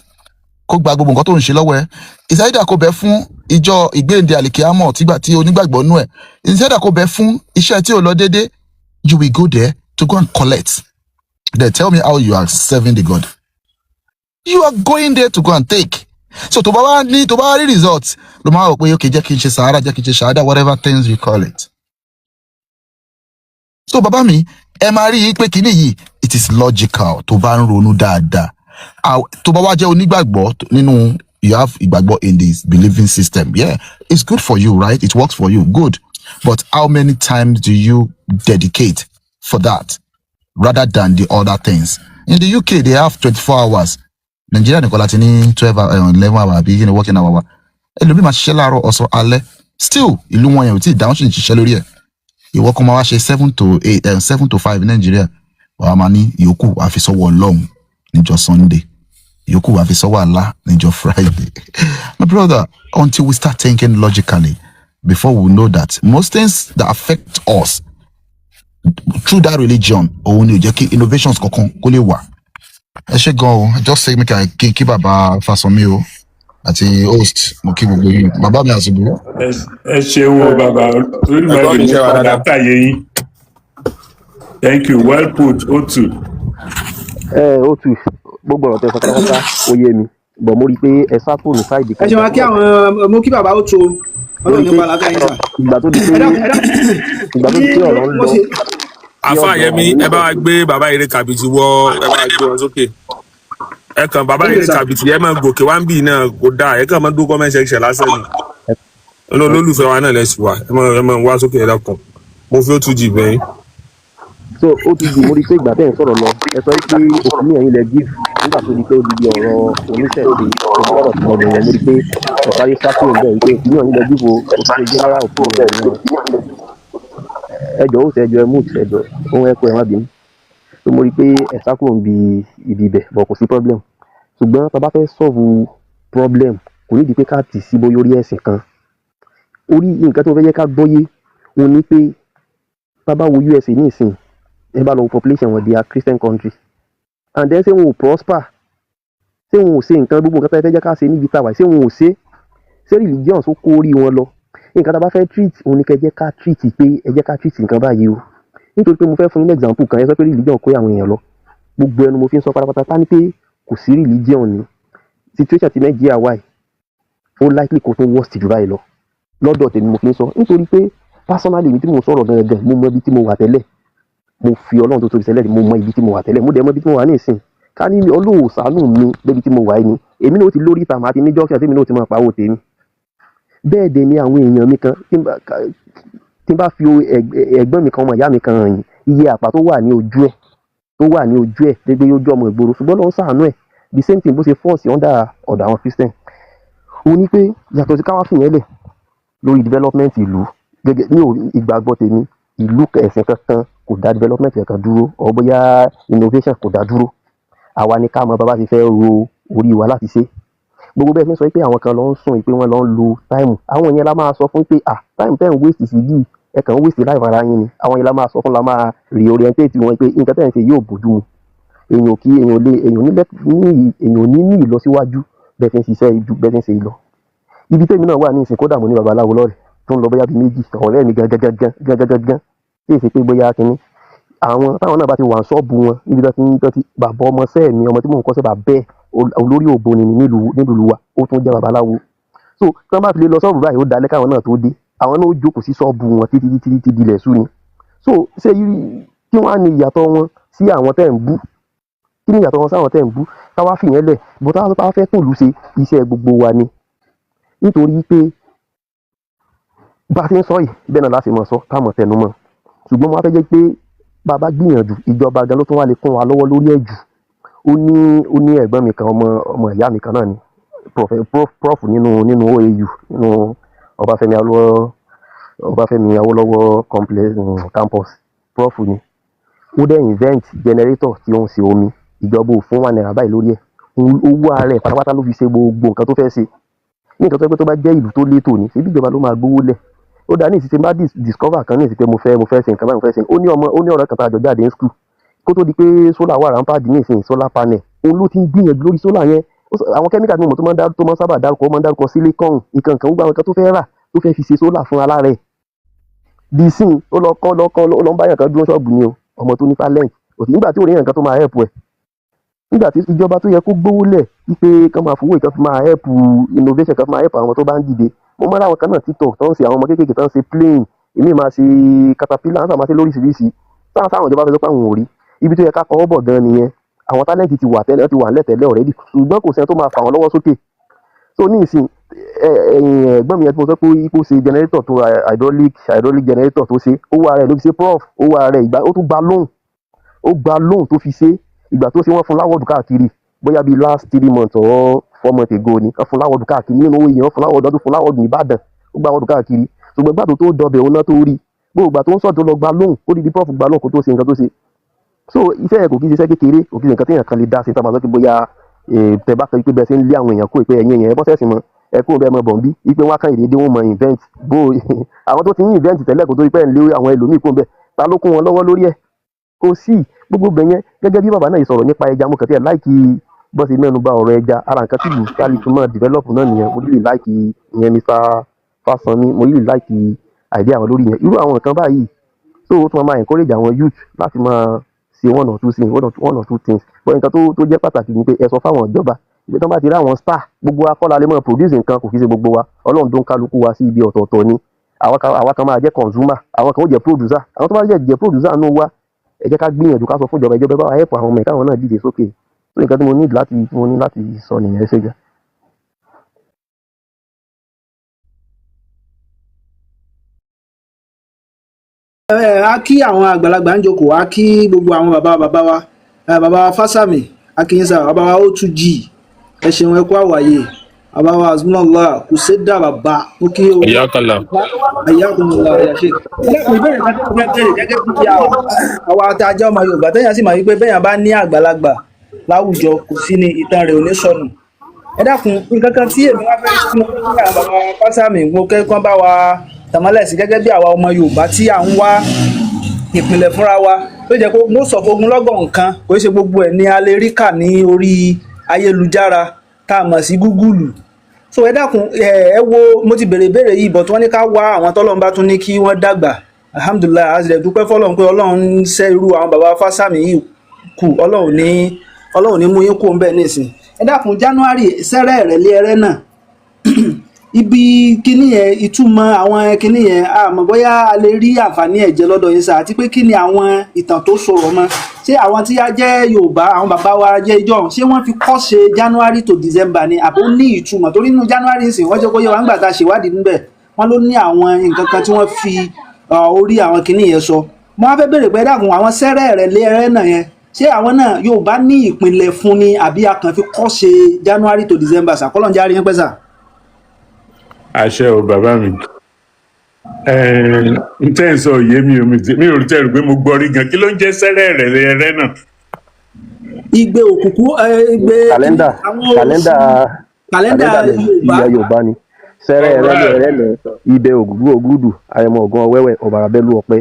kó gba gbogbo nǹkan tó ń ṣe lọ́wọ́ ẹ, ìsáyédà kò bẹ́ẹ̀ fún ìjọ ìgbéǹde àlìkíámọ̀ tígbà tí onígbàgbọ́ nú ẹ̀, ìsáyédà kò bẹ́ẹ̀ fún iṣẹ́ tí ò lọ déédé. You will go there to go and collect. Then tell me how you are serving the God. You are going there to go and take. So tó bá wá ní, tó bá wá rí result, ló máa rò pé, okay, jẹ́ kí n ṣe sàárà, jẹ́ kí n ṣe ṣàádà, whatever things you call it. So bàbá mi, ẹ máa rí i pé kíní yìí, it is logical tó bá ń ronú dáadáa. Tó bá wá jẹ́ onígbàgbọ́ nínú, you have ìgbàgbọ́ in this believing system, yeah, it's good for you, right? It works for you, good. But how many times do you dedicate for that rather than the other things? In the UK, they have 24 hours. Nigeria nìkan láti ní 12 hour, 11 hour àbí kí ni working hour wa. Ẹlòmíì máa ṣiṣẹ́ láàárọ̀, ọ̀sán, alẹ́, still ìlú wọn yẹn ò tí ì dáhùn, sì ń ṣiṣẹ́ lórí ẹ̀. Ìwọ kan máa wá ṣe 7 to 8, 7 to 5 ní Nàìjíríà, wàá máa ní ìyókù wàá fi sọ́wọ́ Ọlọ́run níjọ́ Sunday, ìyókù wàá fi sọ́wọ́ Allah níjọ́ Friday. My brother, until we start thinking logically before we know that most things that affect us through that religion, òun ni ò jẹ́ kí innovations kankan kó lè wà. Ẹ ṣe gan o. Just say make I kí bàbá Fasanmi o àti host. Mo kí gbogbo yín, bàbá mi àṣìbò. Ẹ ṣeun o, bàbá. Ẹ̀gbọ́n Olódùmarè mi, ní ṣe wà padà dáadáa? káyé yín. Thank you, well put, Otu. Ẹ ó tù, gbogbo ọ̀rọ̀ tẹ́ sọ pátápátá ó yé mi, but mo rí i pé ẹ sá kúrò ní side Ẹ kan. ṣe wá kí àwọn, mo kí bàbá ó tó. Mo rí Ọlọ́run i pé nípa làákà yín sà. Ìgbà tó di pé Ẹ dákun, ẹ dákun. Ìgbà tó di Ní pé ọ̀rọ̀ ń mo lọ ṣe sí Àfa ọ̀dọ̀ Yẹmi, àwọn ẹ bá wa gbé bàbá eré kàbìtì wọ, ẹ bá wa gbé wọn sókè. Ẹ kàn bàbá Ok eré sà. kàbìtì, ẹ máa gòkè wá ń bì náà kò dáa. Ẹ kàn máa dúró comment section lásán ni. Olólùfẹ́ wa náà lẹ́sìn wa, ẹ máa wá sókè. Ẹ dákun, mo fi ó tún jì bẹ́yìn. So ó ti di, mo rí i pé ìgbà tẹ́ ń sọ̀rọ̀ lọ, ẹ sọ pé opinion yín lẹ give. Nígbà tó di pé ó di bí ọ̀rọ̀ oníṣẹ̀ṣe, ọ̀rọ̀ tí mo bẹ̀rẹ̀, mo rí i pé ọ̀sáré sá kúrò bẹ́ẹ̀ wípé opinion yín lẹ give o, kò sí general opinion yín náà. Ẹ jọ̀ọ́, ó sì ẹ jọ̀ọ́, ẹ mute, ẹ jọ̀ọ́, ohun ẹ kó, ẹ má bínú. So mo rí i pé ẹ sá kúrò níbi ibi ibẹ̀, but kò sí problem. Ṣùgbọ́n tá a bá fẹ́ solve problem, kò nídìí pé ká tì sí bóyá orí ẹ̀sìn kan, orí nǹkan tí mo fẹ́ jẹ́ ká gbọ́yé òun ni pé tá a bá wo USA ní ìsìn, ẹ bá lọ wo population wọn, they are Christian country, and then ṣé wọn ò prosper? Ṣé wọn ò ṣe nǹkan, gbogbo nǹkan tó fẹ́ jẹ́ ká ṣe níbi táwa? Ṣé wọn ò ṣe? Ṣé religion tó kó orí wọn lọ? Nǹkan tá a bá fẹ́ treat, òun ni kẹ́ jẹ́ ká treat pé ẹ jẹ́ ká treat nǹkan báyìí o. Nítorí pé mo fẹ́ fún yín ní example kan. Ẹ sọ pé religion kó àwọn èèyàn lọ. Gbogbo ẹnu mo fi ń sọ pátápátá tá ní pé kò sí religion ni situation ti Nàìjíríà wà yìí, ó likely kó tún worst jù báyìí lọ lọ́dọ̀ tèmi. Mo fi ń sọ nítorí pé personally mi tí mo sọ̀rọ̀ gangan, mo mọ ibi tí mo wà tẹ́lẹ̀. Mo fi Ọlọ́run tó tóbi sẹ́lẹ̀, mo mọ ibi tí mo wà tẹ́lẹ̀, mo dẹ̀ mọ ibi tí mo wà ní ìsìn. Ká ní Ọlọ́run ò ṣàánú mi débi tí mo wà yìí ni, èmi náà ó ti lórí ìta, màá ti ní junction tèmi náà ó ti máa pawó tèmi. Bẹ́ẹ̀ dẹ̀ ni àwọn èèyàn mi kan, tí n bá fi ẹ̀gbọ́n mi kan, ọmọ ìyá mi kan hàn yín, iye àpá tó wà ní ojú ẹ̀, tó wà ní ojú ẹ̀ dégbé ojú ọmọ ìgboro, ṣùgbọ́n Ọlọ́run ṣàánú ẹ̀. The same thing bó ṣe force under ọ̀dọ̀ àwọn Christian, òun ni pé yàtọ̀ sí káwá fìyẹn lẹ̀ lórí development ìlú, gẹ́gẹ́ ní ìgbàgbọ́ tèmi, ìlú ẹ̀sìn kankan kò dá development kankan dúró or bóyá innovation kò dá dúró. Àwa ni ká mọ bá bá ti fẹ́ ro orí wa láti ṣe. Gbogbo bẹ́ẹ̀ fi ń sọ pé àwọn kan lọ ń sùn, pé wọ́n lọ ń lo time, àwọn yẹn la máa sọ fún pé, ah, time ten waste sí bíi Ẹ kàn ń waste life ara yín ni. Àwọn yẹn la máa sọ fún, la máa reorientate wọn pé nǹkan tẹ́ ẹ̀ ń ṣe yóò bójú mu. Èèyàn kí èèyàn lè èèyàn ní ní èèyàn ní ìlọsíwájú bẹ́ẹ̀ ṣe ń ṣiṣẹ́ ju bẹ́ẹ̀ ṣe ń ṣe lọ. Ibi tèmi náà wà ní ìsìn, kódà mo ní babaláwo lọ́rẹ̀ tó ń lọ bóyá bíi méjì, ọ̀rẹ́ mi gangan gangan gangan gangan, tí èsì pé bóyá kínní àwọn táwọn náà bá ti wà ní ṣọ́ọ̀bù wọn níbi tó ti ń tó ti bàbá ọmọọṣẹ́ mi, ọmọ tí mò ń kọ́ṣẹ́, bàbẹ́ olórí ògbóni ni nílùú wa, ó tún jẹ́ babaláwo. So tí wọ́n bá fi lè lọ ṣọ́ọ̀bù báyìí, ó dalẹ́ káwọn náà tó dé. Àwọn náà ó jókòó sí ṣọ́ọ̀bù wọn títí títí títí dilẹ̀ sú ni. So ṣé kí wọ́n á ní ìyàtọ̀ wọn sí àwọn tẹ́ ń bú? Kí ni ìyàtọ̀ wọn sáwọn tẹ́ ń bú? Káwá fìyẹn lẹ̀ bó táwọn bá fẹ́ tún ìlú ṣe, iṣẹ́ gbogbo wa ni. Nítorí pé bá a ti ń sọ yìí, bẹ́ẹ̀ náà láti mọ̀ sọ táwọn tẹnu mọ́. Ṣùgbọ́n mo wá fẹ́ jẹ́ pé bá a bá gbìyànjú, ìjọba gan ló tún wá lè kún wa lọ́wọ́ lórí ẹ̀ jù. Ó ní ẹ̀gbọ́n mi kan, ọmọ ìyá mi kan náà ni prof nínú OAU, nínú Ọbáfẹ́mi Awólọ́wọ̀ complex, campus. Prof ni. Ó dẹ̀ invent generator tí ó ń ṣe omi. Ìjọba ò fún ₦1 báyìí lórí ẹ̀. Owó ara ẹ̀ pátápátá ló fi ṣe gbogbo nǹkan tó fẹ́ ṣe. Ní nǹkan tó yẹ pé tó bá jẹ́ ìlú tó létò ní, ṣebí ìjọba ló máa gbówó lẹ̀. Ó dá ní ìsìn tí bá discover kan ní ìsìn pé mo fẹ́ ṣe nǹkan báyìí, mo fẹ́ ṣe. Ó ní ọmọ, ó ní ọ̀rẹ́ kan tá a jọ jáde ní school, kó tó di pé solar wà rampant ní ìsìn, solar panel, òun ló ti ń gbìyànjú lórí solar yẹn. Àwọn chemical tí mo mọ̀ tó máa ń sábà dárúkọ, ó máa ń dárúkọ silicon, nǹkan kan, gbogbo àwọn nǹkan tó fẹ́ rà tó fẹ́ fi ṣe solar fún ara rẹ̀. Di ìsìn, ó lọ kọ́, ó lọ ń bá yàn kan dúró ṣọ́ọ̀bù ni o. Ọmọ tó ní talent òtí, nígbà tí ò rí nǹkan tó máa help ẹ̀, nígbà tí ìjọba tó yẹ kó gbówó lẹ̀ wípé kán máa fowó ìkan fi máa help innovation, kan fi máa help àwọn tó bá ń dìde. Mo máa ń ráwọn kan náà, TikTok tó ń ṣe, àwọn ọmọ kéékèèké tó ń ṣe plane, èmi máa ṣe caterpillar, wọ́n máa ṣe lóríṣiríṣi. Táwọn ìjọba fẹ́ sọ pé àwọn ò rí ibi tó yẹ ká kọ́wọ́ bọ̀ gan nìyẹn. Àwọn talent ti wà tẹ́lẹ̀, ti wà nílẹ̀ tẹ́lẹ̀ already, ṣùgbọ́n kò sẹ́ni tó máa fà wọ́n lọ́wọ́ sókè. So ní ìsìn, ẹ̀gbọ́n mi yẹn tí mo sọ pé ipò ṣe generator tó hydraulic generator tó ṣe, owó ara ẹ̀ ló fi ṣe. Prof, owó ara ẹ̀, ìgbà ó tún gba loan, ó gba loan tó fi ṣe. Ìgbà tó ṣe, wọ́n fún l'award káàkiri. Bóyá bíi last 3 months or 4 months ago ni wọ́n fún l'award káàkiri nínú owó yìí. Wọ́n fún l'award, wọ́n tún fún l'award ní Ìbàdàn. Ó gba award káàkiri, ṣùgbọ́n ìgbà tó dọbẹ̀ òun náà tó rí gbogbo ìgbà tó ń sọ̀ tó lọ gba loan, ó di prof gba loan kó tó ṣe nǹkan tó ṣe. So iṣẹ́ yẹn kò kí ń ṣiṣẹ́ kékeré, kò kí ń ṣe nǹkan téèyàn kan lè dá sí. Tá a máa sọ pé bóyá tẹ bá sọ pé bẹ́ẹ̀ ṣe ń lé àwọn èèyàn kó pé ẹ̀yin èèyàn ẹ bọ́ sẹ́sìn mọ́, ẹ kúrò bẹ́ẹ̀ mọ́ bọ̀ ń bí wípé wọ́n á kàn ìdédé wọn mọ invent bó. Àwọn tó ti ń invent tẹ́lẹ̀ kó tó pẹ́ ń lé àwọn ẹlòmíì kó bẹ́ẹ̀, ta ló kún wọn lọ́wọ́ lórí ẹ̀? Kò sí gbogbo bẹ̀ yẹn. Gẹ́gẹ́ bí bàbá náà yìí sọ̀rọ̀ nípa ẹja, mo kàn tiẹ̀ like bọ́n ṣe mẹ́nu bà ọ̀rọ̀ ẹja. Ara nǹkan tí ìlú kálí fi máa develop náà nìyẹn. Mo really like ìyẹn, Mr. Fásánmi, mo really like idea àwọn lórí yẹn, irú àwọn nǹkan báyìí. So ó tún máa encourage àwọn youth láti máa ṣe one or two things, one or two things. But nǹkan tó jẹ́ pàtàkì ni pé ẹ sọ fáwọn ìjọba ìgbé tó bá ti rí àwọn star, gbogbo wa kọ́ la lè máa produce nǹkan. Kò kí ṣe gbogbo wa. Ọlọ́run tó ń kálukú wa sí ibi ọ̀tọ̀ọ̀tọ̀ ni. Àwa kan máa jẹ́ consumer, àwọn kan ó jẹ́ producer. Àwọn tó bá jẹ́ producer nù wa, ẹ jẹ́ ká gbìyànjú ká sọ fún ìjọba, ìjọba bá wa help àwọn ọmọ ẹ̀ káwọn náà dìde sókè. So nǹkan tí mo ní láti sọ nìyẹn. Ṣe gan. Ẹ á kí àwọn àgbàlagbà ń jókòó, á kí gbogbo àwọn bàbá bàbá wa, bàbá wa Fásàmì, akínyìnsá, bàbá wa O2G, ẹ ṣeun, ẹ kú àwàyè, bàbá wa Azmunallah Kùsẹ́dà, bàbá mo kí o. Ìyákàlà. Ayakumullah ya Sheikh. Ẹlẹ́kùn ìbéèrè kan tó fẹ́ béèrè, gẹ́gẹ́ bí àwa tá a jẹ́ ọmọ Yorùbá, tẹ́yàn sì máa wí pé bẹ́yàn bá ní àgbàlagbà láwùjọ, kò sí ni ìtàn rẹ̀ ò ní sọnù. Ẹ dákun, nǹkan kan tí èmi wá fẹ́ tí mo fẹ́ kí àwọn bàbá wa Fásàmì mo kẹ́kọ̀ọ́ bá wa tàmọ́lẹ̀ sí, gẹ́gẹ́ bí àwa ọmọ Yorùbá tí à ń wá ìpìlẹ̀ fúnra wa, tó jẹ́ pé most of ogunlọ́gọ̀ nǹkan, kò ṣe gbogbo ẹ̀ ní a lè rí kà ní orí ayélujára tá a mọ̀ sí Gúgúlù. So ẹ dákun, ẹ wo, mo ti béèrè ìbéèrè yìí, but wọ́n ní ká wá àwọn tọ́lọ́run bá tún ní kí wọ́n dàgbà. Alhamdulillahi, a sì lè dúpẹ́ fọlọ́run pé Ọlọ́run ń ṣẹ́ irú àwọn bàbá Fásàmì yìí kù. Ọlọ́run ní mú yín kú ń bẹ́ẹ̀ nísìn. Ẹ dákun, January sẹ́rẹ̀ rẹ̀ lé ẹrẹ́ náà, ibi kíní yẹn, ìtumọ̀ àwọn kíní yẹn, àmọ́ bóyá a lè rí àǹfààní ẹ̀ jẹ lọ́dọ̀ yín sá, àti pé kí ni àwọn ìtàn tó sọ̀rọ̀ mọ́? Ṣé àwọn tí a jẹ́ Yorùbá, àwọn bàbá wa jẹ́ ìjọ, ṣé wọ́n fi kọ́ ṣe January to December ni, àbó ní ìtumọ̀? Torí nínú January sìn, wọ́n jẹ́ kó yé wa nígbà tá a ṣèwádìí níbẹ̀, wọ́n ló ní àwọn nǹkan kan tí wọ́n fi orí àwọn kíní yẹn sọ. Mo wá fẹ́ béèrè pé ẹ dákun, àwọn sẹ́rẹ̀ rẹ̀ lé ẹrẹ́ náà yẹn, ṣé àwọn náà Yorùbá ní ìpìlẹ̀ fún ni, àbí a kàn fi kọ́ ṣe January to December sà? Kọ́lọ́njá rí yín pẹ́ sà. Àṣẹ o, bàbá mi. N tẹ́ ń sọ òye mi ò mi ò tẹ́ rò pé mo gbọ́ rí gan. Kí ló ń jẹ́ sẹ́rẹ̀ rẹ̀ rẹ̀ náà? Igbe òkùnkùn, igbe Kàlẹ́ndà àwọn kàlẹ́ndà oṣù kàlẹ́ndà kàlẹ́ndà Yorùbá. ilẹ̀ Yorùbá ni. Sẹ́rẹ́ ẹrẹ́lẹ̀ Alright. ẹrẹ́lẹ̀ ibẹ̀ ògúngún ògúdù àrẹ̀mọ ọ̀gán ọ̀wẹ́wẹ́ ọ̀bàrà bẹ́lú ọ̀pẹ.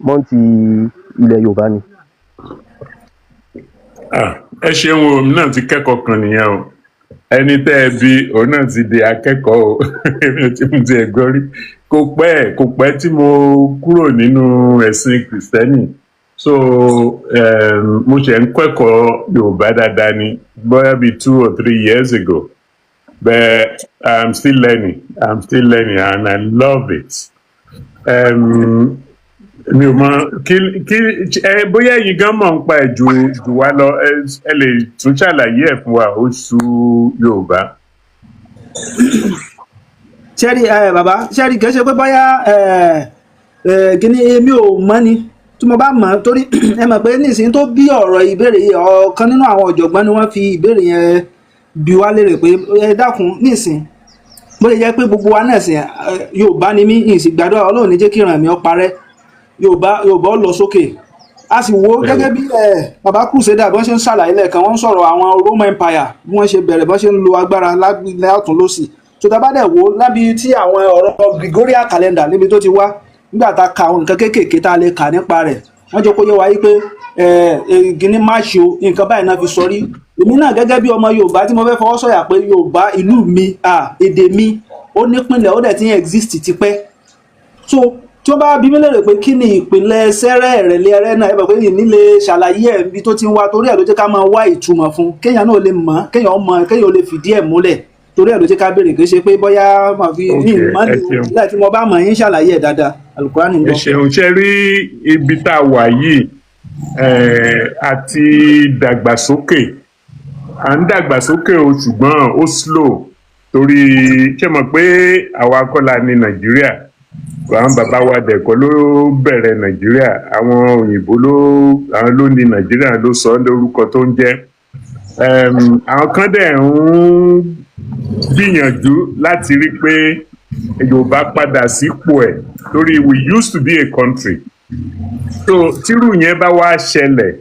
Month ilẹ̀ Yorùbá ni. Ah, ẹ ṣeun o, èmi náà ti kẹ́kọ̀ọ́ kan nìyẹn o. Ẹni tẹ́ ẹ bí òun náà ti di akẹ́kọ̀ọ́ o. Èmi ò tí mo ti ẹ̀ gbọ́ rí. Kò pẹ́ tí mo kúrò nínú ẹ̀sìn Kìrìsìtẹ́nì, so mo ṣe ń kẹ́kọ̀ọ́ Yorùbá dáadáa ni, bóyá bíi 2 or 3 years ago, but I'm still learning and I love it. Mi ò mọ kí ẹ bóyá ẹ̀yin gan mọ̀ ń pa ẹ̀ jù wá lọ. Ẹ lè tún ṣàlàyé ẹ̀ fún wa, oṣù Yorùbá. Ṣẹ́rí ẹ bàbá, ṣẹ́rí, kìí ṣe pé bóyá ẹ ẹ kíní, èmi ò mọ̀ ni. Tí mo bá mọ̀, torí ẹ mọ̀ pé nísìnyí tó bí ọ̀rọ̀ ìbéèrè yìí, ọ̀kan nínú àwọn ọ̀jọ̀gbọ́n ni wọ́n fi ìbéèrè yẹn bi wá léèrè pé ẹ dákun, nísìnyí bó lè jẹ́ pé gbogbo wa náà sìn Yorùbá ni mí, ìsìn gbàdúrà Ọlọ́run ní jẹ́ kí ìran mi ó parẹ́, Yorùbá ó lọ sókè. A sì wo gẹ́gẹ́ bí ẹ bàbá Crusader bí wọ́n ṣe ń ṣàlàyé lẹ́ẹ̀kan, wọ́n ń sọ̀rọ̀ àwọn Roman Empire, bí wọ́n ṣe bẹ̀rẹ̀, bí wọ́n ṣe ń lo agbára látún lọ́sì tó tá a bá dẹ̀ wo lábí tí àwọn ọ̀rọ̀ Gregorian calendar níbi tó ti wá. Nígbà tá a ka àwọn nǹkan kéékèèké tá a lè kà nípa rẹ̀, wọ́n jẹ́ kó yé wa yí pé ẹ ẹ gíní máṣe o, nǹkan báyìí náà fi sọrí. Èmi náà gẹ́gẹ́ bí ọmọ Yorùbá tí mo fẹ́ fọwọ́ sọ̀yà pé Yorùbá ìlú mi, èdè mi, ó nípìnlẹ̀, ó dẹ̀ ti ń exist tipẹ́. So tí wọ́n bá bí mi léèrè pé kí ni ìpìlẹ̀ sẹ́rẹ́ ẹ̀rẹ̀lẹ̀ ẹrẹ́ náà, ẹ bẹ̀ pé yìí nílé ṣàlàyé ẹ̀ níbi tó ti ń wá. Torí ẹ̀ ló jẹ́ ká máa wá ìtumọ̀ fún, kéèyàn náà lè mọ̀, kéèyàn mọ̀, kéèyàn lè fìdí ẹ̀ múlẹ̀. Torí ẹ̀ ló jẹ́ ká béèrè. Kì í ṣe pé bóyá màá fi Ok, ní ìmọ̀ ẹ ṣeun. láì tí mo bá mọ̀ yín ṣàlàyé ẹ̀ dáadáa. Alukurani ń Ẹ gbọ́. ṣeun. Ṣe rí ibi tá a wà yìí, àti dàgbàsókè, à ń dàgbàsókè o, ṣùgbọ́n ó slow, torí ṣé mọ̀ pé àwa kọ́ la ní Nàìjíríà. Àwọn bàbá wa dẹ̀kọ́ ló bẹ̀rẹ̀ Nàìjíríà, àwọn òyìnbó ló, àwọn ló ní Nàìjíríà, ló sọ ọ́ lórúkọ tó ń jẹ́. Àwọn kan dẹ̀ ń gbìyànjú láti rí pé Yorùbá padà sípò ẹ̀, torí we used to be a country. So tírú yẹn bá wá ṣẹlẹ̀,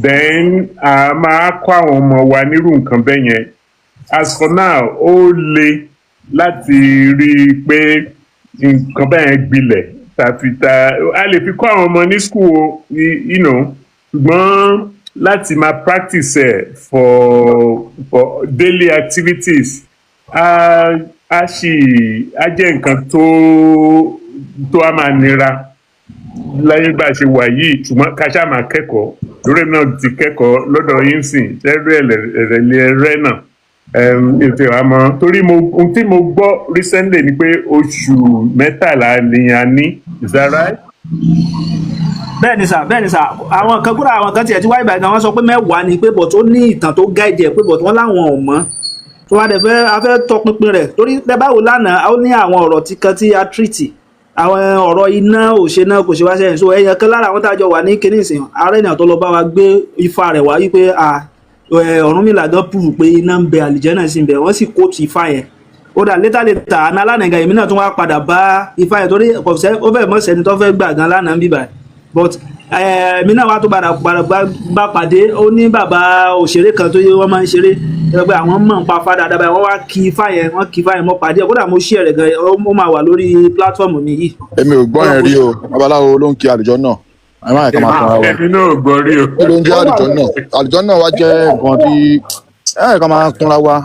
then a máa kọ́ àwọn ọmọ wa nírú nǹkan bẹ́ẹ̀ yẹn. As for now, ó le láti rí i pé nǹkan bẹ́ẹ̀ yẹn gbilẹ̀ tàbí ta a lè fi kọ́ àwọn ọmọ ní school o, ṣùgbọ́n láti máa practice ẹ̀ for daily activities, á sì á jẹ́ nǹkan tó á máa nira láyé bá a ṣe wà yìí. Ṣùgbọ́n ká ṣáà máa kẹ́kọ̀ọ́ lórí náà, ti kẹ́kọ̀ọ́ lọ́dọ̀ yín sìn ṣẹ́rú ẹ̀rẹ̀lẹ̀ ẹ̀rẹ́ náà ètò àmọ́, torí mo ohun tí mo gbọ́ recently ni pé oṣù 13 ni a ní. Is that right? Bẹ́ẹ̀ ni sà, bẹ́ẹ̀ ni sà. Àwọn kan kúrò, àwọn kan tiẹ̀ tí wáyé ìbàdàn, wọ́n sọ pé 10 ni, pé but ó ní ìtàn tó guide ẹ̀, pé but wọ́n láwọn ò mọ̀ tó wá dẹ̀ fẹ́ a fẹ́ tọpinpin rẹ̀. Torí tẹ báwo lánàá, ó ní àwọn ọ̀rọ̀ tí kan tí a treat, àwọn ọ̀rọ̀ iná ò ṣe náà kò ṣe wá sẹ́yìn. So ẹ̀yàn kan lára àwọn tá a jọ wà ní kinní ìsìn ààrẹ ènìyàn tó lọ bá wa gbé ifá rẹ̀ wá wípé Ọ̀rúnmìlà gan prove pé iná ń bẹ, àlìjẹ́nà sì ń bẹ. Wọ́n sì kóòtù ifá yẹn. Ó dà later later àná lánàá gan, èmi náà tún wá padà bá ifá yẹn, torí kò sẹ́ ó fẹ́ mọ́ sẹ́ni tó fẹ́ gbà gan lánàá ń bíbà, but èmi náà wá tó padà bá pàdé. Ó ní bàbá òṣèré kan tó yẹ wọ́n máa ń ṣeré ẹ pé àwọn mọ̀ ń pa fá dáadáa báyìí. Wọ́n wá kí ifá yẹn, wọ́n kí ifá yẹn, mọ́ pàdé ẹ̀. Kódà mo share rẹ̀ gan, ó máa wà lórí platform mi yìí. Èmi ò gbọ́ yẹn rí o. Babaláwo ló ń kí àlùjọ náà, ẹ má yẹ ká máa tanra wa. Èmi náà ò gbọ́ rí o. Kí ló ń jẹ́ àlùjọ náà? Àlùjọ náà wá jẹ́ nǹkan tí ẹ ká máa tanra wa.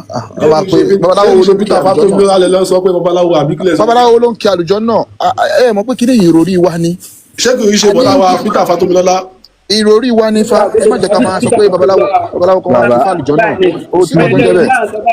Ẹ máa pé babaláwo Ṣé ló ń kí Peter àlùjọ náà. Fatomilola lẹ lọ sọ pé babaláwo àbí kílẹ̀ sọ? Babaláwo ló ń kí àlùjọ náà. Ẹ mọ̀ pé kí ni ìròrí wa ni. Ṣé kì í ṣe A ní bọ́lá wa Peter Fatomilola? Ìròrí wa ní fa. Ẹ má jẹ́ ká máa sọ pé babaláwo kan wá kí Bàbá fàlùjọ náà. Ó Kò sí nǹkan tó ń jẹ́ bẹ́ẹ̀.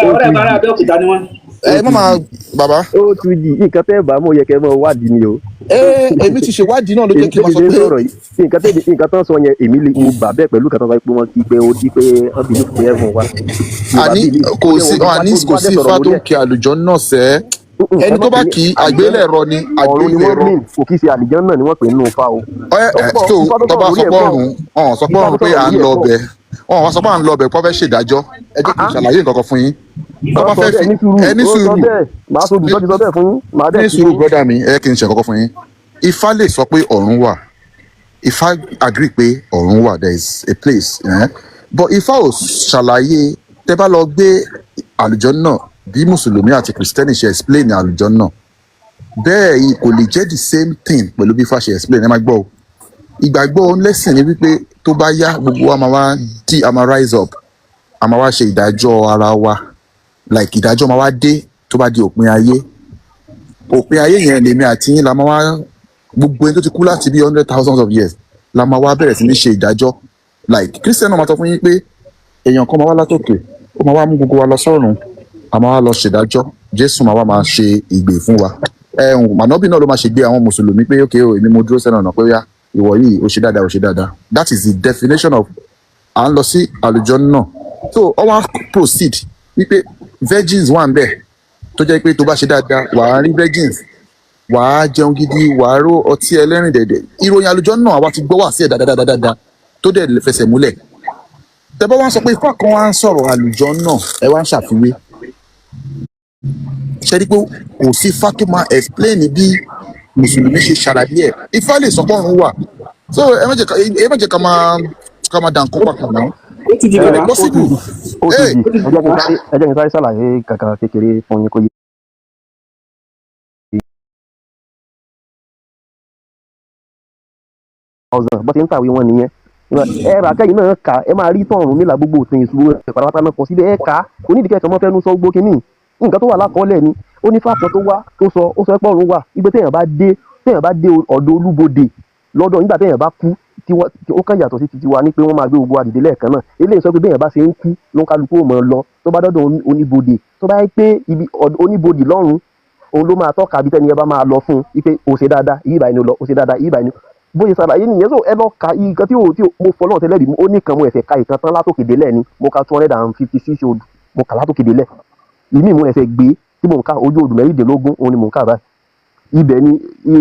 Ọ̀rẹ́ bàrà Abẹ́òkúta ni wọ́n. Ẹ má máa bàbá. Ó tún di nǹkan tẹ́ ẹ bá mọ̀ yẹ kẹ́ ẹ mọ̀ wádìí ni o. Ẹ èmi ti ṣèwádìí náà ló jẹ́ Èmi kí n máa tẹ́mi sọ ṣe ń pé sọ̀rọ̀ yìí, nǹkan tẹ́mi nǹkan tán sọ yẹn, èmi lè mo gbà bẹ́ẹ̀ pẹ̀lú nǹkan tán sọ pé wọ́n kí pé ó di pé wọ́n believe pé heaven wà. Yorùbá Àní believe kò pé sí àní Olùwà kò dẹ̀ sí sọ̀rọ̀ ifá tó lórí ń ẹ̀. kí àlùjọ náà sẹ́. Ẹ Ẹni má tó bá pè ní kí àlùjọ́nà, àgbélẹ̀rọ ni. Ọ̀run ni wọ́n Àgbélẹ̀rọ. mean, kò kí ṣe àlùjọ́nà ni wọ́n pè nínú Ifá o. Ẹ Ó ẹ pọ̀ tó Ifá tó tó sọ̀rọ̀ bá lórí sọ ẹ̀ pé pọ̀. ọ̀run ọ̀hún sọ pé Ifá tó ọ̀run pé sọ̀rọ̀ à ń lórí ẹ̀ lọ pọ̀. ọbẹ̀ ọ̀hún wá sọ pé à ń lọ ọbẹ̀ kó fẹ́ ṣèdájọ́. Ẹ jẹ́ kí n ṣàlàyé nǹkan kan fún yín. Tó Wọ́n bá sọ fẹ́ bẹ́ẹ̀ fi ní sùúrù. ẹ ní Ó sọ sùúrù. bẹ́ẹ̀, màá sọ olùsọ ti sọ bẹ́ẹ̀ fún yín, màá dẹ̀ Ní kí sùúrù, yín. Brother mi, ẹ kí n ṣe nǹkan kan fún yín. Ifá lè sọ pé ọ̀run wà. Ifá agree pé ọ̀run wà, there is a place, eh? But Ifá ò ṣàlàyé. Tẹ́ bá lọ gbé àlùjọ náà Bí Mùsùlùmí àti Kìrìsìtẹ́nì ṣe explain àlùjọ́nnà, bẹ́ẹ̀ yìí kò lè jẹ́ the same thing pẹ̀lú bí Ifá ṣe explain. Ẹ máa gbọ́ o. Ìgbàgbọ́ lẹ́sìn ni wípé tó bá yá, gbogbo wa máa wá di, a máa rise up, a máa wá ṣe ìdájọ́ ara wa, like ìdájọ́ máa wá dé tó bá di òpin ayé. Òpin ayé yẹn, lèmi àti yín la máa wá, gbogbo ẹni tó ti kú láti bí hundred thousands of years la máa wá bẹ̀rẹ̀ sí ní ṣe ìdájọ́. Like Christian náà máa sọ fún yín pé èèyàn kan máa wá látòkè, ó máa wá mú gbogbo wa lọ sọ́run, a máa wá lọ ṣèdájọ́, Jésù máa wá máa ṣe ìgbè fún wa, ẹ̀hún mànọ́bì náà ló máa ṣègbè àwọn Mùsùlùmí pé ok o, èmi mo dúró sẹ́nu ọ̀nà pé ó yá, ìwọ yìí, ó ṣe dáadáa, ó ṣe dáadáa. That is the definition of à ń lọ sí àlùjọ́nnà. So ọ wá proceed wípé virgins wà ń bẹ̀, tó jẹ́ pé tó bá ṣe dáadáa, wàá rí virgins, wàá jẹun gidi, wàá ró ọtí ẹlẹ́rìndẹ̀dẹ̀. Ìròyìn àlùjọ́nnà, àwa ti gbọ́ wà sí ẹ̀ dáadáa tó dẹ̀ fẹsẹ̀ múlẹ̀. Tẹ bá wá sọ pé ifá kan wá ń sọ̀rọ̀ àlùjọ́nnà, ẹ wá ń ṣàfiwé, ṣe rí pé kò sí ifá tó máa explain bí Mùsùlùmí ṣe ṣàlàyé ẹ̀. Ifá lè sọ pé ọ̀run wà. So ẹ má jẹ́ ká máa dà nǹkan papọ̀ náà. Ó ti di Kò lè bàbá. possible. Ó ti Hey, di. Ẹ jẹ́ kí n sáré ṣàlàyé kankan kékeré fún yín kó yé thousand bó ṣe ń kàwé wọn nìyẹn. Ẹ rà kẹ́yìn náà kà, ẹ máa rí tọ̀run nílà, gbogbo òtún ìṣòro ẹ̀ pátápátá náà kọ síbẹ̀. Ẹ kà á, onídìí kẹsàn-án mọ́ fẹ́nu sọ gbó kínní. Nǹkan tó wà lákọọ́lẹ̀ ni. Ó ní fáàkan tó wá tó sọ, ó sọ pé ọ̀run wà, ibi téèyàn bá dé ọ̀dọ̀ olúbodè lọ́dọ̀ nígbà téèyàn bá kú, tí wọ́n ó kàn yàtọ̀ sí ti tiwa ní pé wọ́n máa gbé gbogbo àdìdè lẹ́ẹ̀kan náà. Eléyìí sọ pé béèyàn bá ṣe ń kú ló ń kálukú ò mọ̀ ọ́ lọ. Tó bá dọ́dọ̀ oníbodè, tó bá yẹ pé ibi oníbodè lọ́run, òun ló máa tọ́ka bí tẹ́ni ẹ bá máa lọ fún un, wípé o ṣe dáadáa, yìí báyìí ni o lọ, o ṣe dáadáa, yìí báyìí ni. Bóyá ṣàlàyé nìyẹn. So ẹ lọ ka nǹkan tí o mo fọlọ́n tẹ́lẹ̀ rí. Ó ní kan mo ẹ̀sẹ̀ ka ìkan tán látòkè délẹ̀ ni. Mo ka 256 odù, mo kà látòkè délẹ̀. Ìmí mo ẹ̀sẹ̀ gbé tí mo ń ka ojú odù 16, òun ni mo ń kà báyìí. Ibẹ̀ ni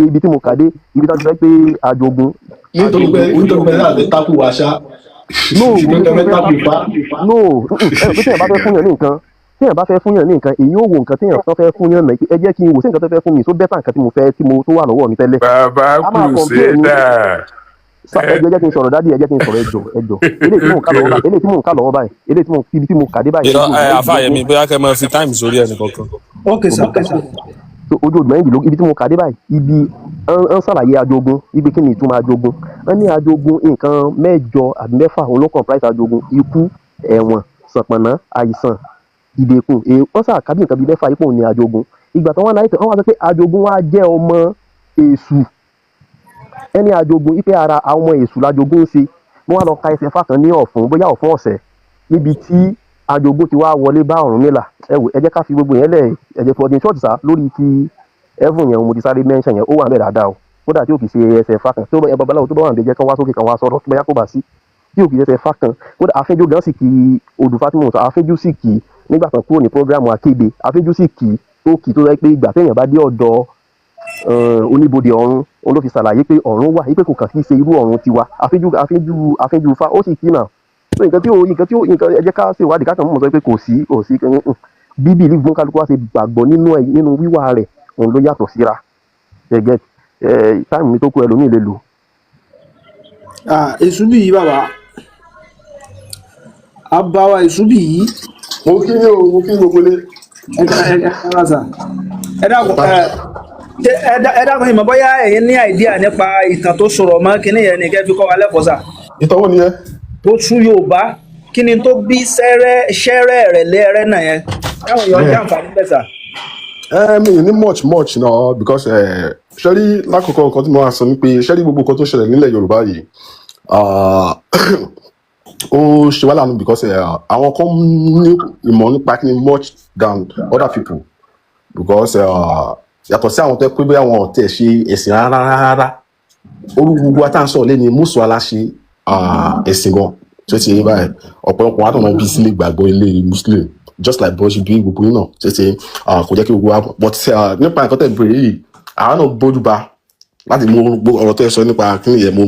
ibi tí mo kà dé, ibi tí wọ́n ti fẹ́ pé ajogun. Nítorí pé láti takù wá ṣá. No. Nítorí pé takù ifá. No, ẹ rò pé téèyàn bá fẹ́ fún yàn ní nǹkan, téèyàn bá fẹ́ fún yàn ní nǹkan, èyí ò wo nǹkan téèyàn tó fẹ́ fún yàn náà. Ẹ jẹ́ kí n wò sí nǹkan tó fẹ́ fún mi, so better nǹkan tí mo fẹ́ tí mo tó wà lọ́wọ́ mi tẹ́lẹ̀. Bàbá A máa compare ni. Crusader. Ẹ jẹ́ kí n sọ̀rọ̀, daddy, ẹ jẹ́ kí n sọ̀rọ̀. Ẹ jọ̀ọ́, ẹ jọ̀ọ́. Eléyìí tí mò ń kà lọ́wọ́ báyìí, eléyìí tí mò ń kà lọ́wọ́ báyìí, eléyìí tí mo ibi tí mo kà dé báyìí, Irọ́ ojú ẹ odù àfàyẹmí, mẹ́rìndínlógún. Bóyá kẹ́ máa fi time sórí ẹnì kọ̀ọ̀kan. Ok sir, ok sir. So ojú odù 16, ibi tí mo kà dé báyìí, ibi ń ṣàlàyé ajogun, ibi kí ni ìtumọ̀ ajogun. Wọ́n ní ajogun, nǹkan mẹ́jọ àbí mẹ́fà òun ló comprise ajogun: ikú, ẹ̀wọ̀n, sànpọ̀nná, àìsàn, ìdèkùn. Wọ́n sàkábí nǹkan bíi mẹ́fà ipò ní ajogun. Ìgbà tó wọ́n náà, wọ́n wá sọ pé ajogun wá jẹ́ ọmọ èṣù. Ẹni ajogun ipe ara àwọn ọmọ èṣù lajogun ń ṣe. Mo wá lọ ka ẹsẹ̀ fákan ní Ọ̀fun, bóyá Ọ̀fun ọ̀sẹ̀, níbi tí ajogun ti wá wọlé bá Ọ̀rúnmìlà. Ẹ wò, ẹ jẹ́ ká fi gbogbo yẹn lẹ̀. Ẹ jẹ́ for the short sá lórí ti heaven yẹn, mo ti sáré mention yẹn, ó wà ń bẹ̀ dáadáa o. Kódà tí ò kì í ṣe ẹsẹ̀ fákan tó ẹ, babaláwo tó bá wà ń bẹ, jẹ́ kán wá sókè, kán wá sọ̀rọ̀. Bóyá kó bá sí tí ò kì í ṣe ẹsẹ̀ fákan. Kódà àfẹ́jọ́ gan sì kì í odùfá tí mo sọ, àfẹ́jọ́ sì kì í nígbà kan kúrò ní program akéde, àfẹ́jọ́ sì kì í tó kì í tó yẹ pé ìgbà téèyàn bá dé ọ̀dọ̀ oníbodè ọ̀run, òun ló fi ṣàlàyé pé ọ̀run wà, wípé kò kàn sí ṣe irú ọ̀run tiwa. Àfẹ́jù fa ó sì kí náà. So nǹkan tí ó nǹkan, ẹ jẹ́ ká ṣèwádìí, ká kàn mọ̀ sọ pé kò sí bíbí ìlú kálukú wá ṣe gbàgbọ́ nínú ẹ̀, nínú wíwà rẹ̀, òun ló yàtọ̀ síra. Ẹ get ẹ, time mi tó kú, ẹlòmíì lè lò. Ah, èṣù bì yìí, bàbá àbáwá, èṣù bì yìí. Mo kí yín o, mo kí gbogbo ilé. Ẹ ẹ ẹ ẹ sà, ẹ dákun, ẹ ṣé ẹ dákun, ìmọ̀ bóyá ẹ̀yin ní idea nípa ìtàn tó sọ̀rọ̀ mọ́ kínní yẹn ni kẹ́ fi kọ́ wa lẹ́kọ̀ọ́ sà. Ìtọ́wọ́ nìyẹn. Tó tú Yorùbá, kí ni tó bí sẹ́rẹ́ sẹ́rẹ́ rẹ̀ lé ẹrẹ́ náà yẹn káwọn èèyàn jàǹfààní bẹ́ẹ̀ sà. Ẹ mi ò ní much much náà, because ṣẹ́rí lákòókò, nǹkan tí mo máa sọ ni pé ṣẹ́rí gbogbo nǹkan tó ṣẹlẹ̀ nílẹ̀ Yorùbá yìí, ah, ó ṣe wá láàánú, because àwọn kan ní ìmọ̀ nípa kí ni much than other people, because yàtọ̀ sí àwọn tó yẹ pé bóyá wọn ò tẹ̀ ṣe ẹ̀sìn rárá rárá, orú gbogbo wa tá à ń sọ̀rọ̀ lẹ́ni mùsùlùmí aláṣẹ ẹ̀sìn gan tó ti yé báyìí. Ọ̀pọ̀lọpọ̀ wa tó náà bí sílé gbàgbọ́ ilé Muslim, just like bó ṣe bí gbogbo yín náà tó ti kò jẹ́ kí gbogbo wa. But nípa nǹkan tẹ̀ bèrè yìí, àwa náà gbójú ba láti mú gbogbo ọ̀rọ̀ tó yẹ sọ nípa kí nìyẹn. Mo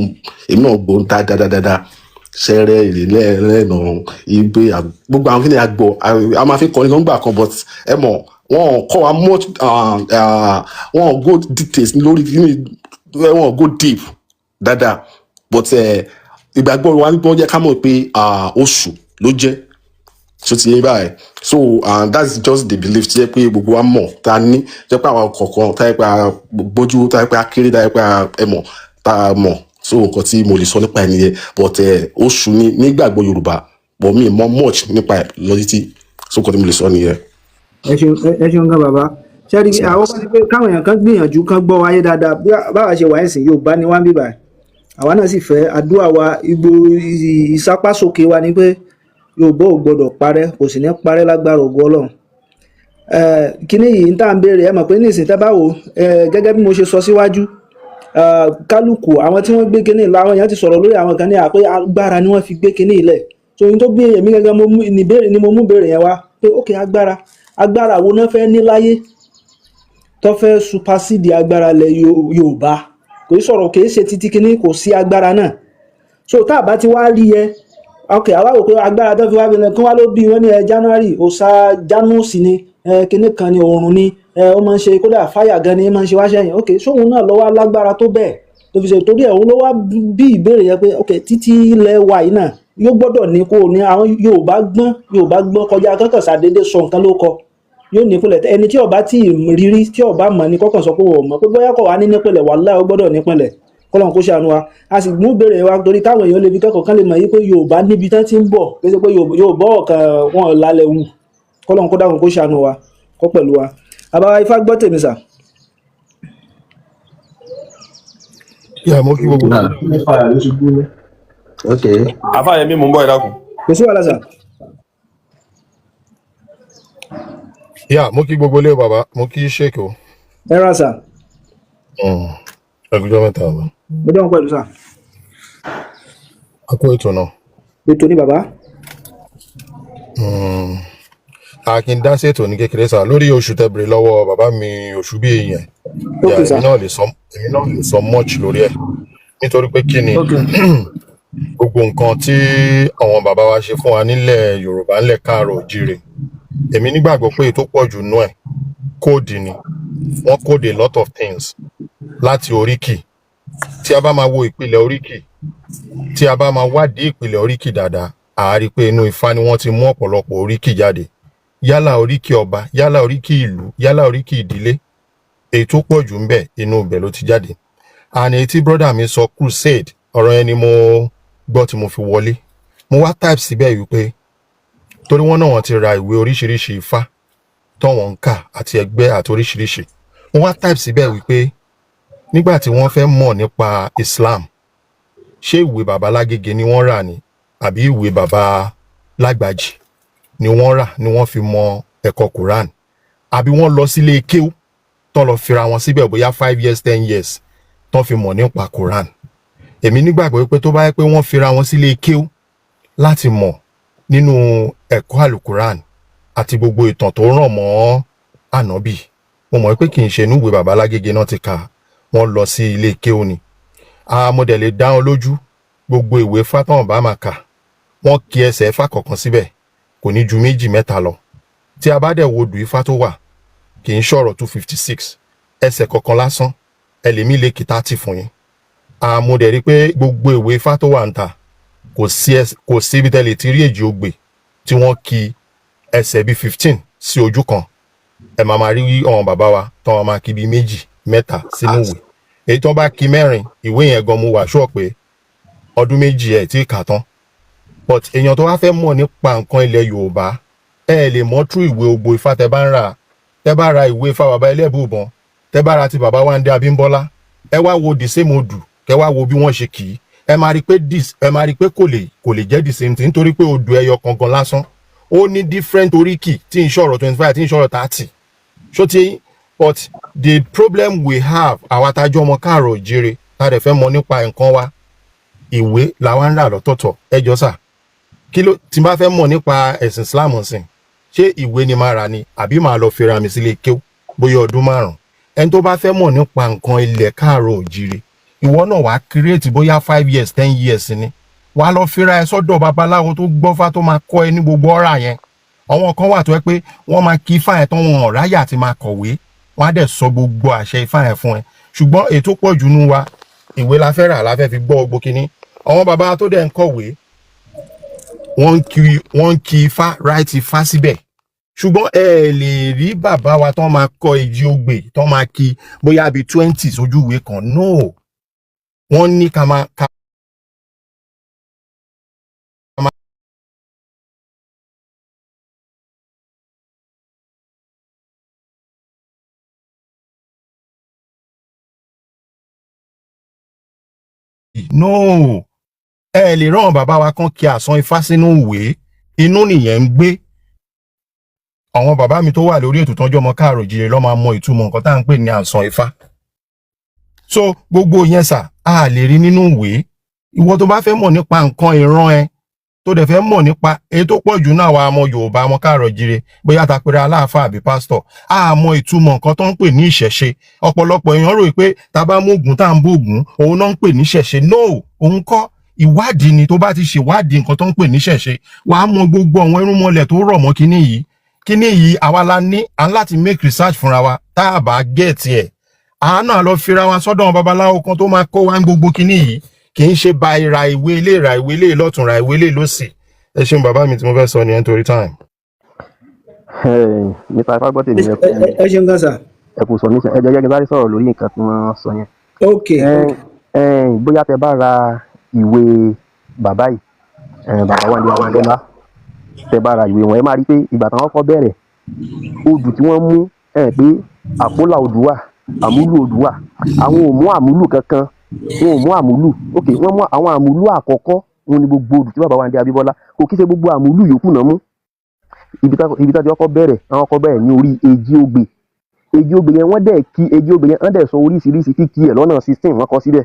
èmi náà gbó dáadáa, ṣẹrẹ ìrẹ̀lẹ̀ ẹlẹ́nà ìgbé gbogbo àwọn kí ni àgbọ̀ a máa fi kọrin kan gbà kan. But ẹ mọ̀, wọn kọ́ wa much, wọn go details lórí kí ni, wọn go deep dáadáa. But ìgbàgbọ́ wa ní pé wọ́n jẹ́ ká mọ̀ pé oṣù ló jẹ́. Ṣó ti yé báyìí? So, and that's just the belief tí yẹ pé gbogbo wa mọ̀ tá a ní, jẹ́ pé àwọn kọ̀ọ̀kan tá yẹ pé a gbójú, tá yẹ pé a kéré, tá yẹ pé a ẹ mọ̀, tá a mọ̀. So nǹkan tí mo lè sọ nípa ẹ̀ nìyẹn, but oṣù ni nígbàgbọ́ Yorùbá, but mi mọ̀ much nípa ẹ̀ lọ títí. So nǹkan tí mo lè sọ nìyẹn. Ẹ ṣeun, ẹ ṣeun gan, bàbá. Ṣẹ́rí àwọn bá ti pé káwọn èèyàn kan gbìyànjú kan gbọ́ wáyé dáadáa. Bí báwa ṣe wà ẹ̀sìn Yorùbá ni wá ń bíbà, àwa náà sì fẹ́ àdúrà wa, igbó ìsapásókè wa ni pé Yorùbá ò gbọdọ̀ parẹ́, kò sì ní parẹ́ lágbára ògo Ọlọ́run. Kíní yìí ń tà ń béèrè, ẹ mọ̀ pé nísìnyí tẹ́ bá wò, gẹ́gẹ́ bí mo ṣe sọ síwájú, kálukú àwọn tí wọ́n gbé kíní lọ, àwọn èèyàn ti sọ̀rọ̀ lórí àwọn kan ní àpé agbára ni wọ́n fi gbé kíní ilẹ̀. So ohun tó bí èmi gẹ́gẹ́ mo mú ní béèrè ni mo mú béèrè yẹn wá pé, ok, agbára wo náà fẹ́ ní láyé tó fẹ́ supersede agbára ilẹ̀ Yorùbá? Kò í sọ̀rọ̀, kì í ṣe títí kíní, kò sí agbára náà. So tá a bá ti wá rí yẹ, ok, àwa wò pé agbára tó fi wá bẹ̀rẹ̀ kí wọ́n ló bí wọ́n ní ẹ January, òòṣà Janus ni, ẹ kíní kan ni, òòrùn ni, ẹ ó máa ń ṣe, kódà fáyà gan ni ó máa ń ṣe wá sẹ́yìn. Ok, sóhun náà ló wá lágbára tó bẹ́ẹ̀ tó fi ṣe torí ẹ̀ òun ló wá bí ìbéèrè yẹn pé, ok, títí ilẹ̀ wa yìí náà yóò gbọ́dọ̀ ní kó ní àwọn Yorùbá gbọ́n, Yorùbá gbọ́n kọjá kọ́kàn ṣàdédé sọ nǹkan ló kọ, yóò nípìnlẹ̀. Ẹni tí ó bá tí ì rírí, tí ó bá mọ̀ ní kọ́kàn sọ pé wọ́n mọ̀ pé bóyá kò wá ní nípìnlẹ̀, wàláhì, ó gbọ́dọ̀ nípìnlẹ̀. Kọ́lọ́n kó ṣàánú wa. A sì mú béèrè wa torí káwọn èèyàn lè fi kẹ́kọ̀ọ́, kán lè mọ̀ yí pé Yorùbá níbi tán ti ń bọ̀, kí ṣe pé Yorùbá ọ̀kan wọn ò lálẹ́ wù. Kọ́lọ́n kó dáhùn, kó ṣàánú wa, kó pẹ̀lú wa. Àbáwá ifá gbọ́ tèmi sà. Yà, mo kí gbogbo. Ok. Àfàyẹmí, mò ń bọ̀, ẹ dákun. Kò sí wàhálà sà. Yà, mo kí gbogbo ilé o, bàbá mo kí sheik o. Ẹ rà sà. Ẹgbẹjọ mẹ́ta o. Mo dẹ́wọ̀n pẹ̀lú sà. A kó ètò náà. Ètò ní bàbá. A kì í dá sí ètò ní kékeré sá lórí oṣù tẹbìrì lọ́wọ́ bàbá mi, oṣù bí èèyàn. Ok. Yà Sà. Èmi náà lè sọ much lórí ẹ̀, nítorí pé kí ni, gbogbo nǹkan tí àwọn bàbá wa ṣe fún wa nílẹ̀ Yorùbá, nílẹ̀ káàárọ̀ òjíire, èmi nígbàgbọ́ pé èyí tó pọ̀ jù nú ẹ̀, code ni wọ́n code a lot of things láti oríkì. Tí a bá máa wo ìpìlẹ̀ oríkì, tí a bá máa wádìí ìpìlẹ̀ oríkì dáadáa, à á rí i pé inú Ifá ni wọ́n ti mú ọ̀pọ̀lọpọ̀ oríkì jáde, yálà oríkì ọba, yálà oríkì ìlú, yálà oríkì ìdílé. Èyí tó pọ̀ jù ń bẹ̀, inú ibẹ̀ ló ti jáde. And èyí tí brother mi sọ, crusade, ọ̀rọ̀ yẹn ni mo gbọ́ tí mo fi wọlé. Mo wá type síbẹ̀ wípé torí wọ́n náà wọ́n ti ra ìwé oríṣiríṣi Ifá tọ́wọ́n ń kà àti ẹgbẹ́ àti oríṣiríṣi. Mo wá type síbẹ̀ wípé nígbà tí wọ́n fẹ́ mọ̀ nípa Islam, ṣé ìwé bàbá Lágége ni wọ́n rà ni, àbí ìwé bàbá Lágbàjì ni wọ́n rà ni wọ́n fi mọ ẹ̀kọ́ Quran, àbí wọ́n lọ sílé kéwú tán lọ fira wọn síbẹ̀ bóyá 5 years, 10 years tán fi mọ̀ nípa Quran? Èmi nígbàgbọ́ pé tó bá yẹ pé wọ́n fira wọn sílé kéwú láti mọ̀ nínú ẹ̀kọ́ alukuran àti gbogbo ìtàn tó ràn mọ́ ànábì, mo mọ̀ pé kì í ṣe inú ìwé bàbá Lágége náà ti kà, wọ́n lọ sí ilé kéwú ni. Mo dẹ̀ lè dá wọn lójú, gbogbo ìwé fátán bá máa kà, wọ́n kí ẹsẹ̀ ifá kọ̀ọ̀kan síbẹ̀, kò ní ju méjì mẹ́ta lọ. Tí a bá dẹ̀ wo odù ifá tó wà, kì í ṣọ̀rọ̀ 256 ẹsẹ̀ kọ̀ọ̀kan lásán, ẹlẹ́mìí lè kí 30 fún yín. Mo dẹ̀ rí i pé gbogbo ìwé ifá tó wà ń ta, kò sí ibi tẹ́lẹ̀ tí rí èjì ogbè tí wọ́n kí ẹsẹ̀ bíi 15 sí ojú kan. Ẹ máa rí àwọn bàbá wa tán, wọn máa kí bíi méjì mẹ́ta sínú ìwé. Èyí tó bá kí mẹ́rin ìwé yẹn gan, mo wà sure pé ọdún 2 ẹ̀ tí kà tán. But èèyàn tó wá fẹ́ mọ̀ nípa nǹkan ilẹ̀ Yorùbá, ẹ lè mọ̀ through ìwé ògbó ifá tẹ bá ń rà. Tẹ bá ra ìwé ifá bàbá Ẹlẹ́bùbọn, tẹ bá ra ti bàbá Wándé Abímbọ́lá, ẹ wá wo the same odù, kẹ wá wo bí wọ́n ṣe kì í, ẹ máa rí pé kò lè jẹ́ the same thing, nítorí pé odù ẹyọ kankan lásán, ó ní different oríkì tí ń sọ̀rọ̀ 25, tí ń sọ̀rọ̀ 30. Ṣó ti? But the problem we have, àwa tá a jọ ọmọ káàrọ̀ òjíire, tá a dẹ̀ fẹ́ mọ̀ nípa nǹkan wa, ìwé làwa ń rà lọ́tọ̀ọ̀tọ̀. Ẹ jọ sà, kí ló tí n bá fẹ́ mọ̀ nípa ẹ̀sìn Islam sìn, ṣé ìwé ni máa rà ni, àbí máa lọ fira mi sílé kéw bóyá ọdún 5? Ẹni tó bá fẹ́ mọ̀ nípa nǹkan ilẹ̀ káàrọ̀ òjíire, ìwọ náà wàá create bóyá 5 years, 10 years ni, wàá lọ fira ẹ sọ́dọ̀ babaláwo tó gbọ́fá, tó máa kọ́ ẹ ní gbogbo ọ̀rà yẹn. Àwọn kan wà tó yẹ pé wọ́n máa kí ifá yẹn tán, wọn ò ráyà àti máa kọ̀wé, wọ́n á dẹ̀ sọ gbogbo àṣẹ ifá yẹn fún ẹ. Ṣùgbọ́n ètò pọ̀ jù nú wa, ìwé la fẹ́ rà, la fẹ́ fi gbọ́ gbogbo kínní. Àwọn bàbá tó dẹ̀ ń kọ̀wé Wọ́n ń kí ifá, right, ifá síbẹ̀, ṣùgbọ́n ẹ lè rí bàbá wa tán máa kọ èjì ogbè, tán máa kí bóyá bíi 20 sójú ìwé kan. No, wọ́n ní ká máa no, ẹ lè rán bàbá wa kan kí àsán ifá sínú ìwé. Inú nìyẹn ń gbé. Àwọn bàbá mi tó wà lórí ètò tọ́jú ọmọ káàrò jíire lọ́ máa mọ ìtumọ̀ nǹkan tá à ń pè ní àsán ifá. So gbogbo yẹn sà, a lè rí nínú ìwé. Ìwọ tó bá fẹ́ mọ̀ nípa nǹkan ìran ẹ, tó dẹ̀ fẹ́ mọ̀ nípa èyí tó pọ̀ jù náà, wa ọmọ Yorùbá, ọmọ káàrọ̀ jíire, bóyá ta pera aláàfáà àbí pásítọ̀, a mọ ìtumọ̀ nǹkan tó ń pè ní ìṣẹ̀ṣe. Ọ̀pọ̀lọpọ̀ èèyàn rò pé tá bá mú Ògún, tá à ń bó Ògún, òun náà ń pè ní ìṣẹ̀ṣe. No, òun kọ́. Ìwádìí ni. Tó bá ti ṣèwádìí nǹkan tó ń pè ní ìṣẹ̀ṣe, wàá mọ gbogbo àwọn irúnmọlẹ̀ tó rọ̀ mọ́ kinní yìí. Kinní yìí, àwa la ní à ń láti make research fúnra wa. Tá a bá get ẹ̀, àá náà lọ fira wa sọ́dọ̀ àwọn babaláwo kan tó máa kó wa ní gbogbo kinní yìí. Kì í ṣe ba ra ìwé ilé, ra ìwé ilé lọ́tún, ra ìwé ilé lọ́sì. Ẹ ṣeun, bàbá mi. Tí mo fẹ́ sọ nìyẹn nítorí time. Nípa Ifágbọ́tèmi, ẹ kú. Ẹ ṣeun gan sà. Ẹ kú sọ ní ẹ jẹ́ kí n sáré sọ̀rọ̀ lórí nǹkan tí wọ́n sọ yẹn. Ok. Ok. Bóyá tẹ bá ra ìwé bàbá yìí, bàbá Wándé Abímbọ́lá, tẹ bá ra ìwé wọn, ẹ máa rí pé ìgbà táwọn kọ́ bẹ̀rẹ̀, odù tí wọ́n mú ẹ pé àpólà odù wà, àmúlù odù wà. Àwọn ò mú àmúlù kankan, wọn ò mú àmúlù. Ok, wọ́n mú àwọn àmúlù àkọ́kọ́ wọn ni gbogbo odù tí bàbá Wándé Abímbọ́lá kò kí ṣe gbogbo àmúlù yòókù náà mú. Ibi tá ti kọ́kọ́ bẹ̀rẹ̀, àwọn kọ́kọ́ bẹ̀rẹ̀ ní orí èjì ogbè. Èjì ogbè yẹn, wọ́n dẹ̀ kí èjì ogbè yẹn, wọ́n dẹ̀ sọ oríṣiríṣi kíkí ẹ̀ lọ́nà 16, wọ́n kọ síbẹ̀.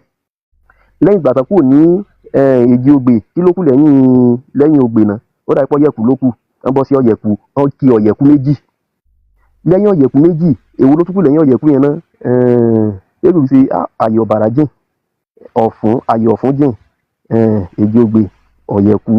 Lẹ́yìn ìgbà tán kúrò ní èjì ogbè, kí ló kù lẹ́yìn ogbè náà? Ó dàbí pé ọ̀yẹ̀kú ló kù. Wọ́n bọ́ sí ọ̀yẹ̀kú, wọ́n kí ọ̀yẹ̀kú méjì. Lẹ́yìn ọ̀yẹ̀kú méjì, èwo ló tún kù lẹ́yìn ọ̀yẹ̀kú yẹn náà? Èrò ṣe àyè ọ̀bàrà jìn, ọ̀fun, àyè ọ̀fun jìn, èjì ogbè, ọ̀yẹ̀kú,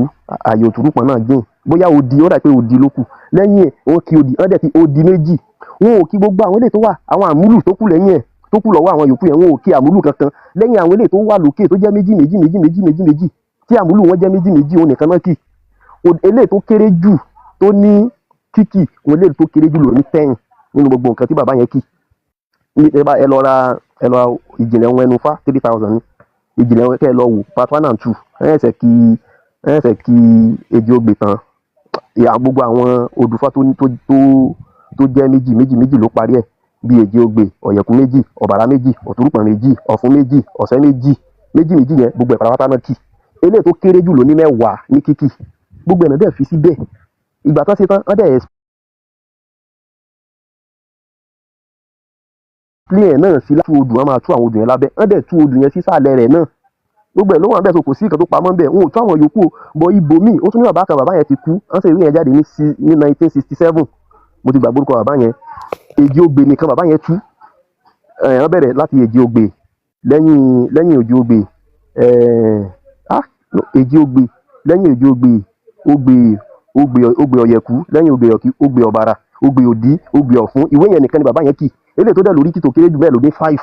àyè òtúrúpọ̀n náà jìn. Bóyá odi, ó dàbí pé odi ló kù lẹ́yìn ẹ̀. Wọ́n kí odi, wọ́n dẹ̀ kí odi méjì. Wọn ò kí gbogbo àwọn eléyìí tó wà, àwọn àmúlù tó kù lẹ́yìn ẹ̀, tó kù lọ́wọ́ àwọn yòókù yẹn. Wọn ò kí àmúlù kankan lẹ́yìn àwọn eléyìí tó wà lókè, tó jẹ́ méjì méjì méjì méjì méjì méjì, tí àmúlù wọn jẹ́ méjì méjì, òun nìkan náà kì. Eléyìí tó kéré jù tó ní kíkì, òun eléyìí tó kéré jù lò ní 10 nínú gbogbo nǹkan tí bàbá yẹn kì. Ní ẹ bá ẹ lọ ra, ẹ lọ ra ìjìnlẹ̀ ohun ẹnu fá, 3,000 ní ìjìnlẹ̀ ohun. Kẹ́ ẹ lọ wò part one and two. Ẹ ẹsẹ̀ kí èjì ogbè tán. Ìyá gbogbo àwọn odùfá tó ní tó jẹ́ méjì méjì méjì ló parí ẹ̀, bí èjì ogbè, ọ̀yẹ̀kú méjì, ọ̀bàrà méjì, ọ̀túrúpọ̀n méjì, ọ̀fun méjì, ọ̀sẹ́ méjì, méjì méjì yẹn, gbogbo ẹ̀ pátápátá náà kì. Eléyìí tó kéré jù ló ní 10 ní kíkì. Gbogbo ẹ̀ náà dẹ̀ fi síbẹ̀. Ìgbà tán ṣe tán, wọ́n dẹ̀ explain ẹ̀ náà sí láti odù. Wọn máa tú àwọn odù yẹn lábẹ́, wọ́n dẹ̀ tú odù yẹn sísàlẹ̀ rẹ̀ náà. Gbogbo ẹ̀ ló wà bẹ́ẹ̀, so kò sí nǹkan tó pamọ́ bẹ́ẹ̀. Wọn ò tú àwọn yòókù o bọ ibòmíì. Ó tún ní bàbá kan, bàbá yẹn ti kú. Wọ́n ṣe ìwé yẹn jáde ní 1967. Mo ti gbàgbé orúkọ bàbá yẹn. Èjì ogbè nìkan bàbá yẹn tú. Ẹ̀ wọ́n bẹ̀rẹ̀ láti èjì ogbè. Lẹ́yìn èjì ogbè, ẹ̀ ah no, èjì ogbè, lẹ́yìn èjì ogbè, ogbè ọ̀yẹ̀kú, lẹ́yìn ogbè ọ̀kí, ogbè ọ̀bàrà, ogbè òdí, ogbè ọ̀fun. Ìwé yẹn nìkan ni bàbá yẹn kì. Eléyìí tó dẹ̀ lórí kì tó kéré jù bẹ́ẹ̀ ló ní 5.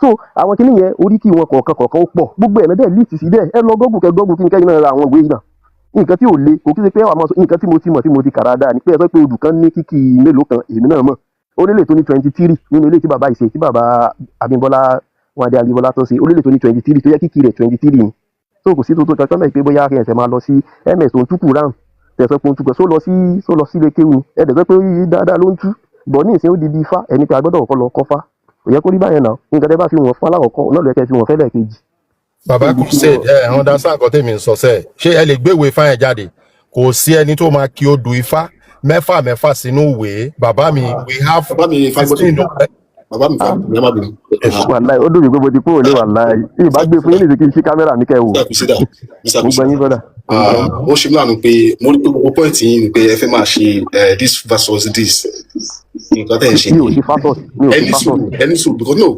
So àwọn kinní yẹn, oríkì wọn kọ̀ọ̀kan kọ̀ọ̀kan ó pọ̀. Gbogbo ẹ̀ náà dẹ̀ list síbẹ̀. Ẹ lọ Google, kẹ Google kí n kẹ́yìn náà ra àwọn ìwé yìí náà. Nǹkan tí ò le kò kí ṣe pé àwọn máa sọ nǹkan tí mo ti mọ̀, tí mo ti kà dáadáa ni pé ẹ sọ pé odù kan ní kíkì mélòó kan. Èmi náà mọ̀, ó lélẹ̀ tó ní 23 nínú ilé tí bàbá yìí ṣe, tí bàbá Abímbọ́lá, Wándé Abímbọ́lá tó ṣe. Ó lélẹ̀ tó ní 23, tó yẹ kíkì rẹ̀ 23 ni. So kò sí tó kankan mẹ́ pé bóyá kí ẹsẹ̀ máa lọ sí ms tó ń tú Quran. Tẹ̀sán pé ó ń tú kan, só lọ sí ilé kéwù ni. Ẹ dẹ̀ sọ pé dáadáa ló ń tú bọ̀ ní ìsìn, ó di bí ifá ẹni pé a gbọ́dọ̀ kọ́ lọ kọ́fá. Kò yẹ kó rí báyẹn náà. Nǹkan tẹ́ bá fi wọ̀n fún alákọ̀ọ́kọ́ náà ló yẹ kẹ́ fi wọ̀n fẹ́lẹ̀ kejì. Bàbá Crusade, ẹ understand nǹkan tèmi ń sọ sẹ́ẹ̀? Ṣé ẹ lè gbéwèé ifá yẹn jáde? Kò sí ẹni tó máa kí odù ifá mẹ́fà mẹ́fà sínú ìwé. Bàbá mi, we have Bàbá mi 16. Fagbọ́tèmi, bàbá mi Fagbọ́tèmi, ẹ má bínú. Wàláì, ó dùn mí pé mo ti kúrò ní. Wàláì, ìbá gbé fún yín nìyí kí n ṣí kámẹ́rà mi kẹ́ wò. Mr. Crusader, Mr. Mo gbọ́ yín, Crusader. Brother, mo gbọ́ yín. Ó ṣe mí láàánú pé mo rí pé gbogbo point yín ni pé ẹ fẹ́ máa ṣe this versus this. Nǹkan tẹ̀ ń ṣe Mi ò nìyẹn. ṣe versus, mi ò ṣe Ẹni versus. sùúrù, ẹni sùúrù, because no,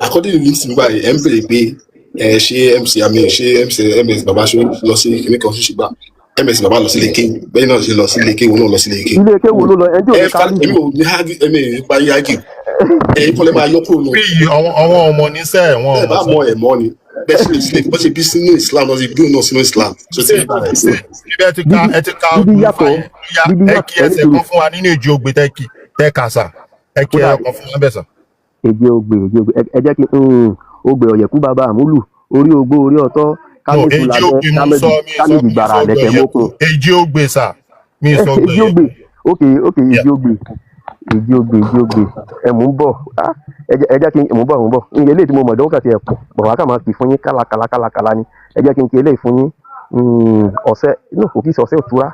according to LinkedIn báyìí, ẹ ń bèrè pé ẹ ṣé MC àmì, ṣé MC ms bàbá ṣe lọ sí kíní kan ṣíṣe gbà, ms bàbá lọ sí ilé kéwù, bẹ́ẹ̀ náà ṣe lọ sí ilé kéwù náà lọ sí ilé kéwù. Ilé kéwù ló lọ, ẹni tí ò Ẹ ní fa kábíyèsí. Èmi ò ní argue, èmi ò ní parí argue. Ẹ̀yin kọ́lẹ́ máa yọ kúrò nù. Bí àwọn ọmọ níṣẹ́ wọn Ẹ ọmọ bá sẹ́. mọ ẹ̀ mọ́ ni. Bẹ́ẹ̀ sì ni slave, bó ṣe bí sínú Islam lọ sí bí òun náà sínú Islam. So ti Ṣé ṣé ibi ẹ ti ka, Bíbí ẹ ti ka bíbí odù Ifá yàtọ̀, yẹn? Bóyá bíbí ẹ yàtọ̀. kí Ẹni ẹsẹ̀ sùúrù. kan fún wa nínú èjì ogbè tẹ́ kí tẹ́ kà sà. Ẹ kí Kódà ẹyọ kan fún wa bẹ́ẹ̀ sà. Èjì ogbè, èjì ogbè, ẹ jẹ́ kí ogbè ọ̀yẹ̀kú bàbá àmúlù orí ogbó orí ọ̀tọ́ No, kámẹ́sù èjì làbẹ́ ogbè mo sọ, mi sọ kámẹ́jì mi gbàrà sọ ọgbẹ lẹ̀kẹ̀ yẹn kú. mókun. Èjì ogbè sà, mi sọ ọgbẹ Èjì yẹn ogbè kú. Ok, ok. Yeah. Èjì ogbè, èjì ogbè, èjì ogbè, ẹ mò ń bọ̀. Ah, ẹ jẹ́ kí n mò ń bọ̀, mò ń bọ̀. Ní eléyìí tí mo mọ̀ dánwò kàti ẹ̀ pọ̀ bọ̀ wá kà máa kì í fún yín kálakàlà kálakàlà ni. Ẹ jẹ́ kí n kí eléyìí fún yín. Ọ̀sẹ̀ no, kò kí í ṣe ọ̀sẹ̀ òtúrá.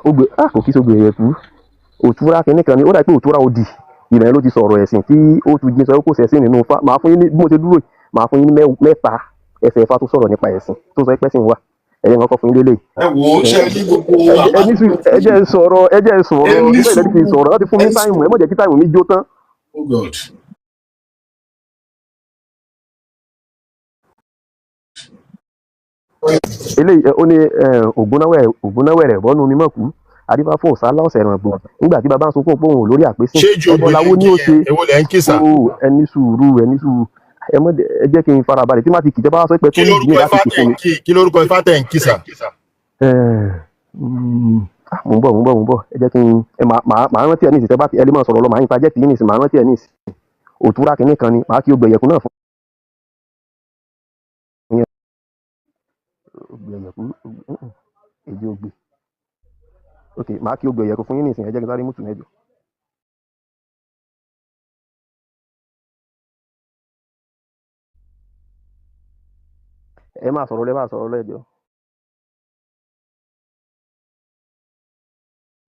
Ogbè, ah, kò kí í ṣe ogbè ẹ̀yẹ̀kú òtúrá kìíní kan ni. Ó dà pé òtúrá òdì ìbẹ̀rẹ̀ ló ti sọ̀rọ̀ ẹ̀sìn tí ó tún jí sọ pé kò sẹ̀sìn nínú Ifá. Màá fún yín ní bí mo ṣe dúró yìí, màá fún yín ní mẹ́ta ẹsẹ̀ Ifá tó sọ̀rọ̀ nípa ẹ̀sìn tó sọ pé ẹ̀sìn wà. Ẹ̀yẹ́ nǹkan fún yín lélẹ̀. Ẹ wo, ṣe rí gbogbo Ẹ ní sùúrù, ẹ jẹ́ n sọ̀rọ̀, ẹ jẹ́ n ẹ sọ̀rọ̀ ní nígbà ìlẹ́ni kì í sùúrù, sọ̀rọ̀ láti fún ẹ mi ní táìmù. sùúrù. Ẹ má jẹ́ kí táìmù mi jó tán. Oh God. Eléyìí ó ní ògúnnáwẹ̀rẹ̀ bọ́nú mi mọ̀ kú adífá fún òsálà ọ̀sẹ̀ ràn gbò nígbà tí baba ń sunkún pé òun ò lórí àpésìn Ṣé èjì ẹbọ ogbè lẹ lawó ń ní kí ó yẹn? ṣe. Èwo lẹ ń kí sà? O, ẹ ní sùúrù, ẹ ní sùúrù, ẹ mọ, ẹ jẹ́ kí n farabalẹ̀ tí má ti kì tẹ́ bá wá sọ pé Kí tó ní lórúkọ ìdílé láti Ifá kì tẹ̀ fún ń mi. kí? Kí lórúkọ Ifá tẹ̀ ń kí sà? Ẹ, mò ń bọ̀, mò ń bọ̀, mò ń bọ̀. Ẹ jẹ́ kí n ẹ màá rántí ẹ ní ìsìn. Tẹ́ bá ti ẹ lè máa sọ̀rọ̀ lọ, màá interject yín ní ìsìn, màá rántí ẹ ní ìsìn. Òtúrá kìíní kan ni màá kí ogbè ẹ̀yẹ̀kú náà fún yín. Ogbè ẹ̀yẹ̀kú, èjì ogbè. Ok, màá kí ogbè ẹ̀yẹ̀kú fún yín ní ìsìn. Ẹ jẹ́ kí n sáré mú tù mẹ́jọ. Ẹ máa sọ̀rọ̀ lẹ́, máa sọ̀rọ̀ lẹ́jọ́.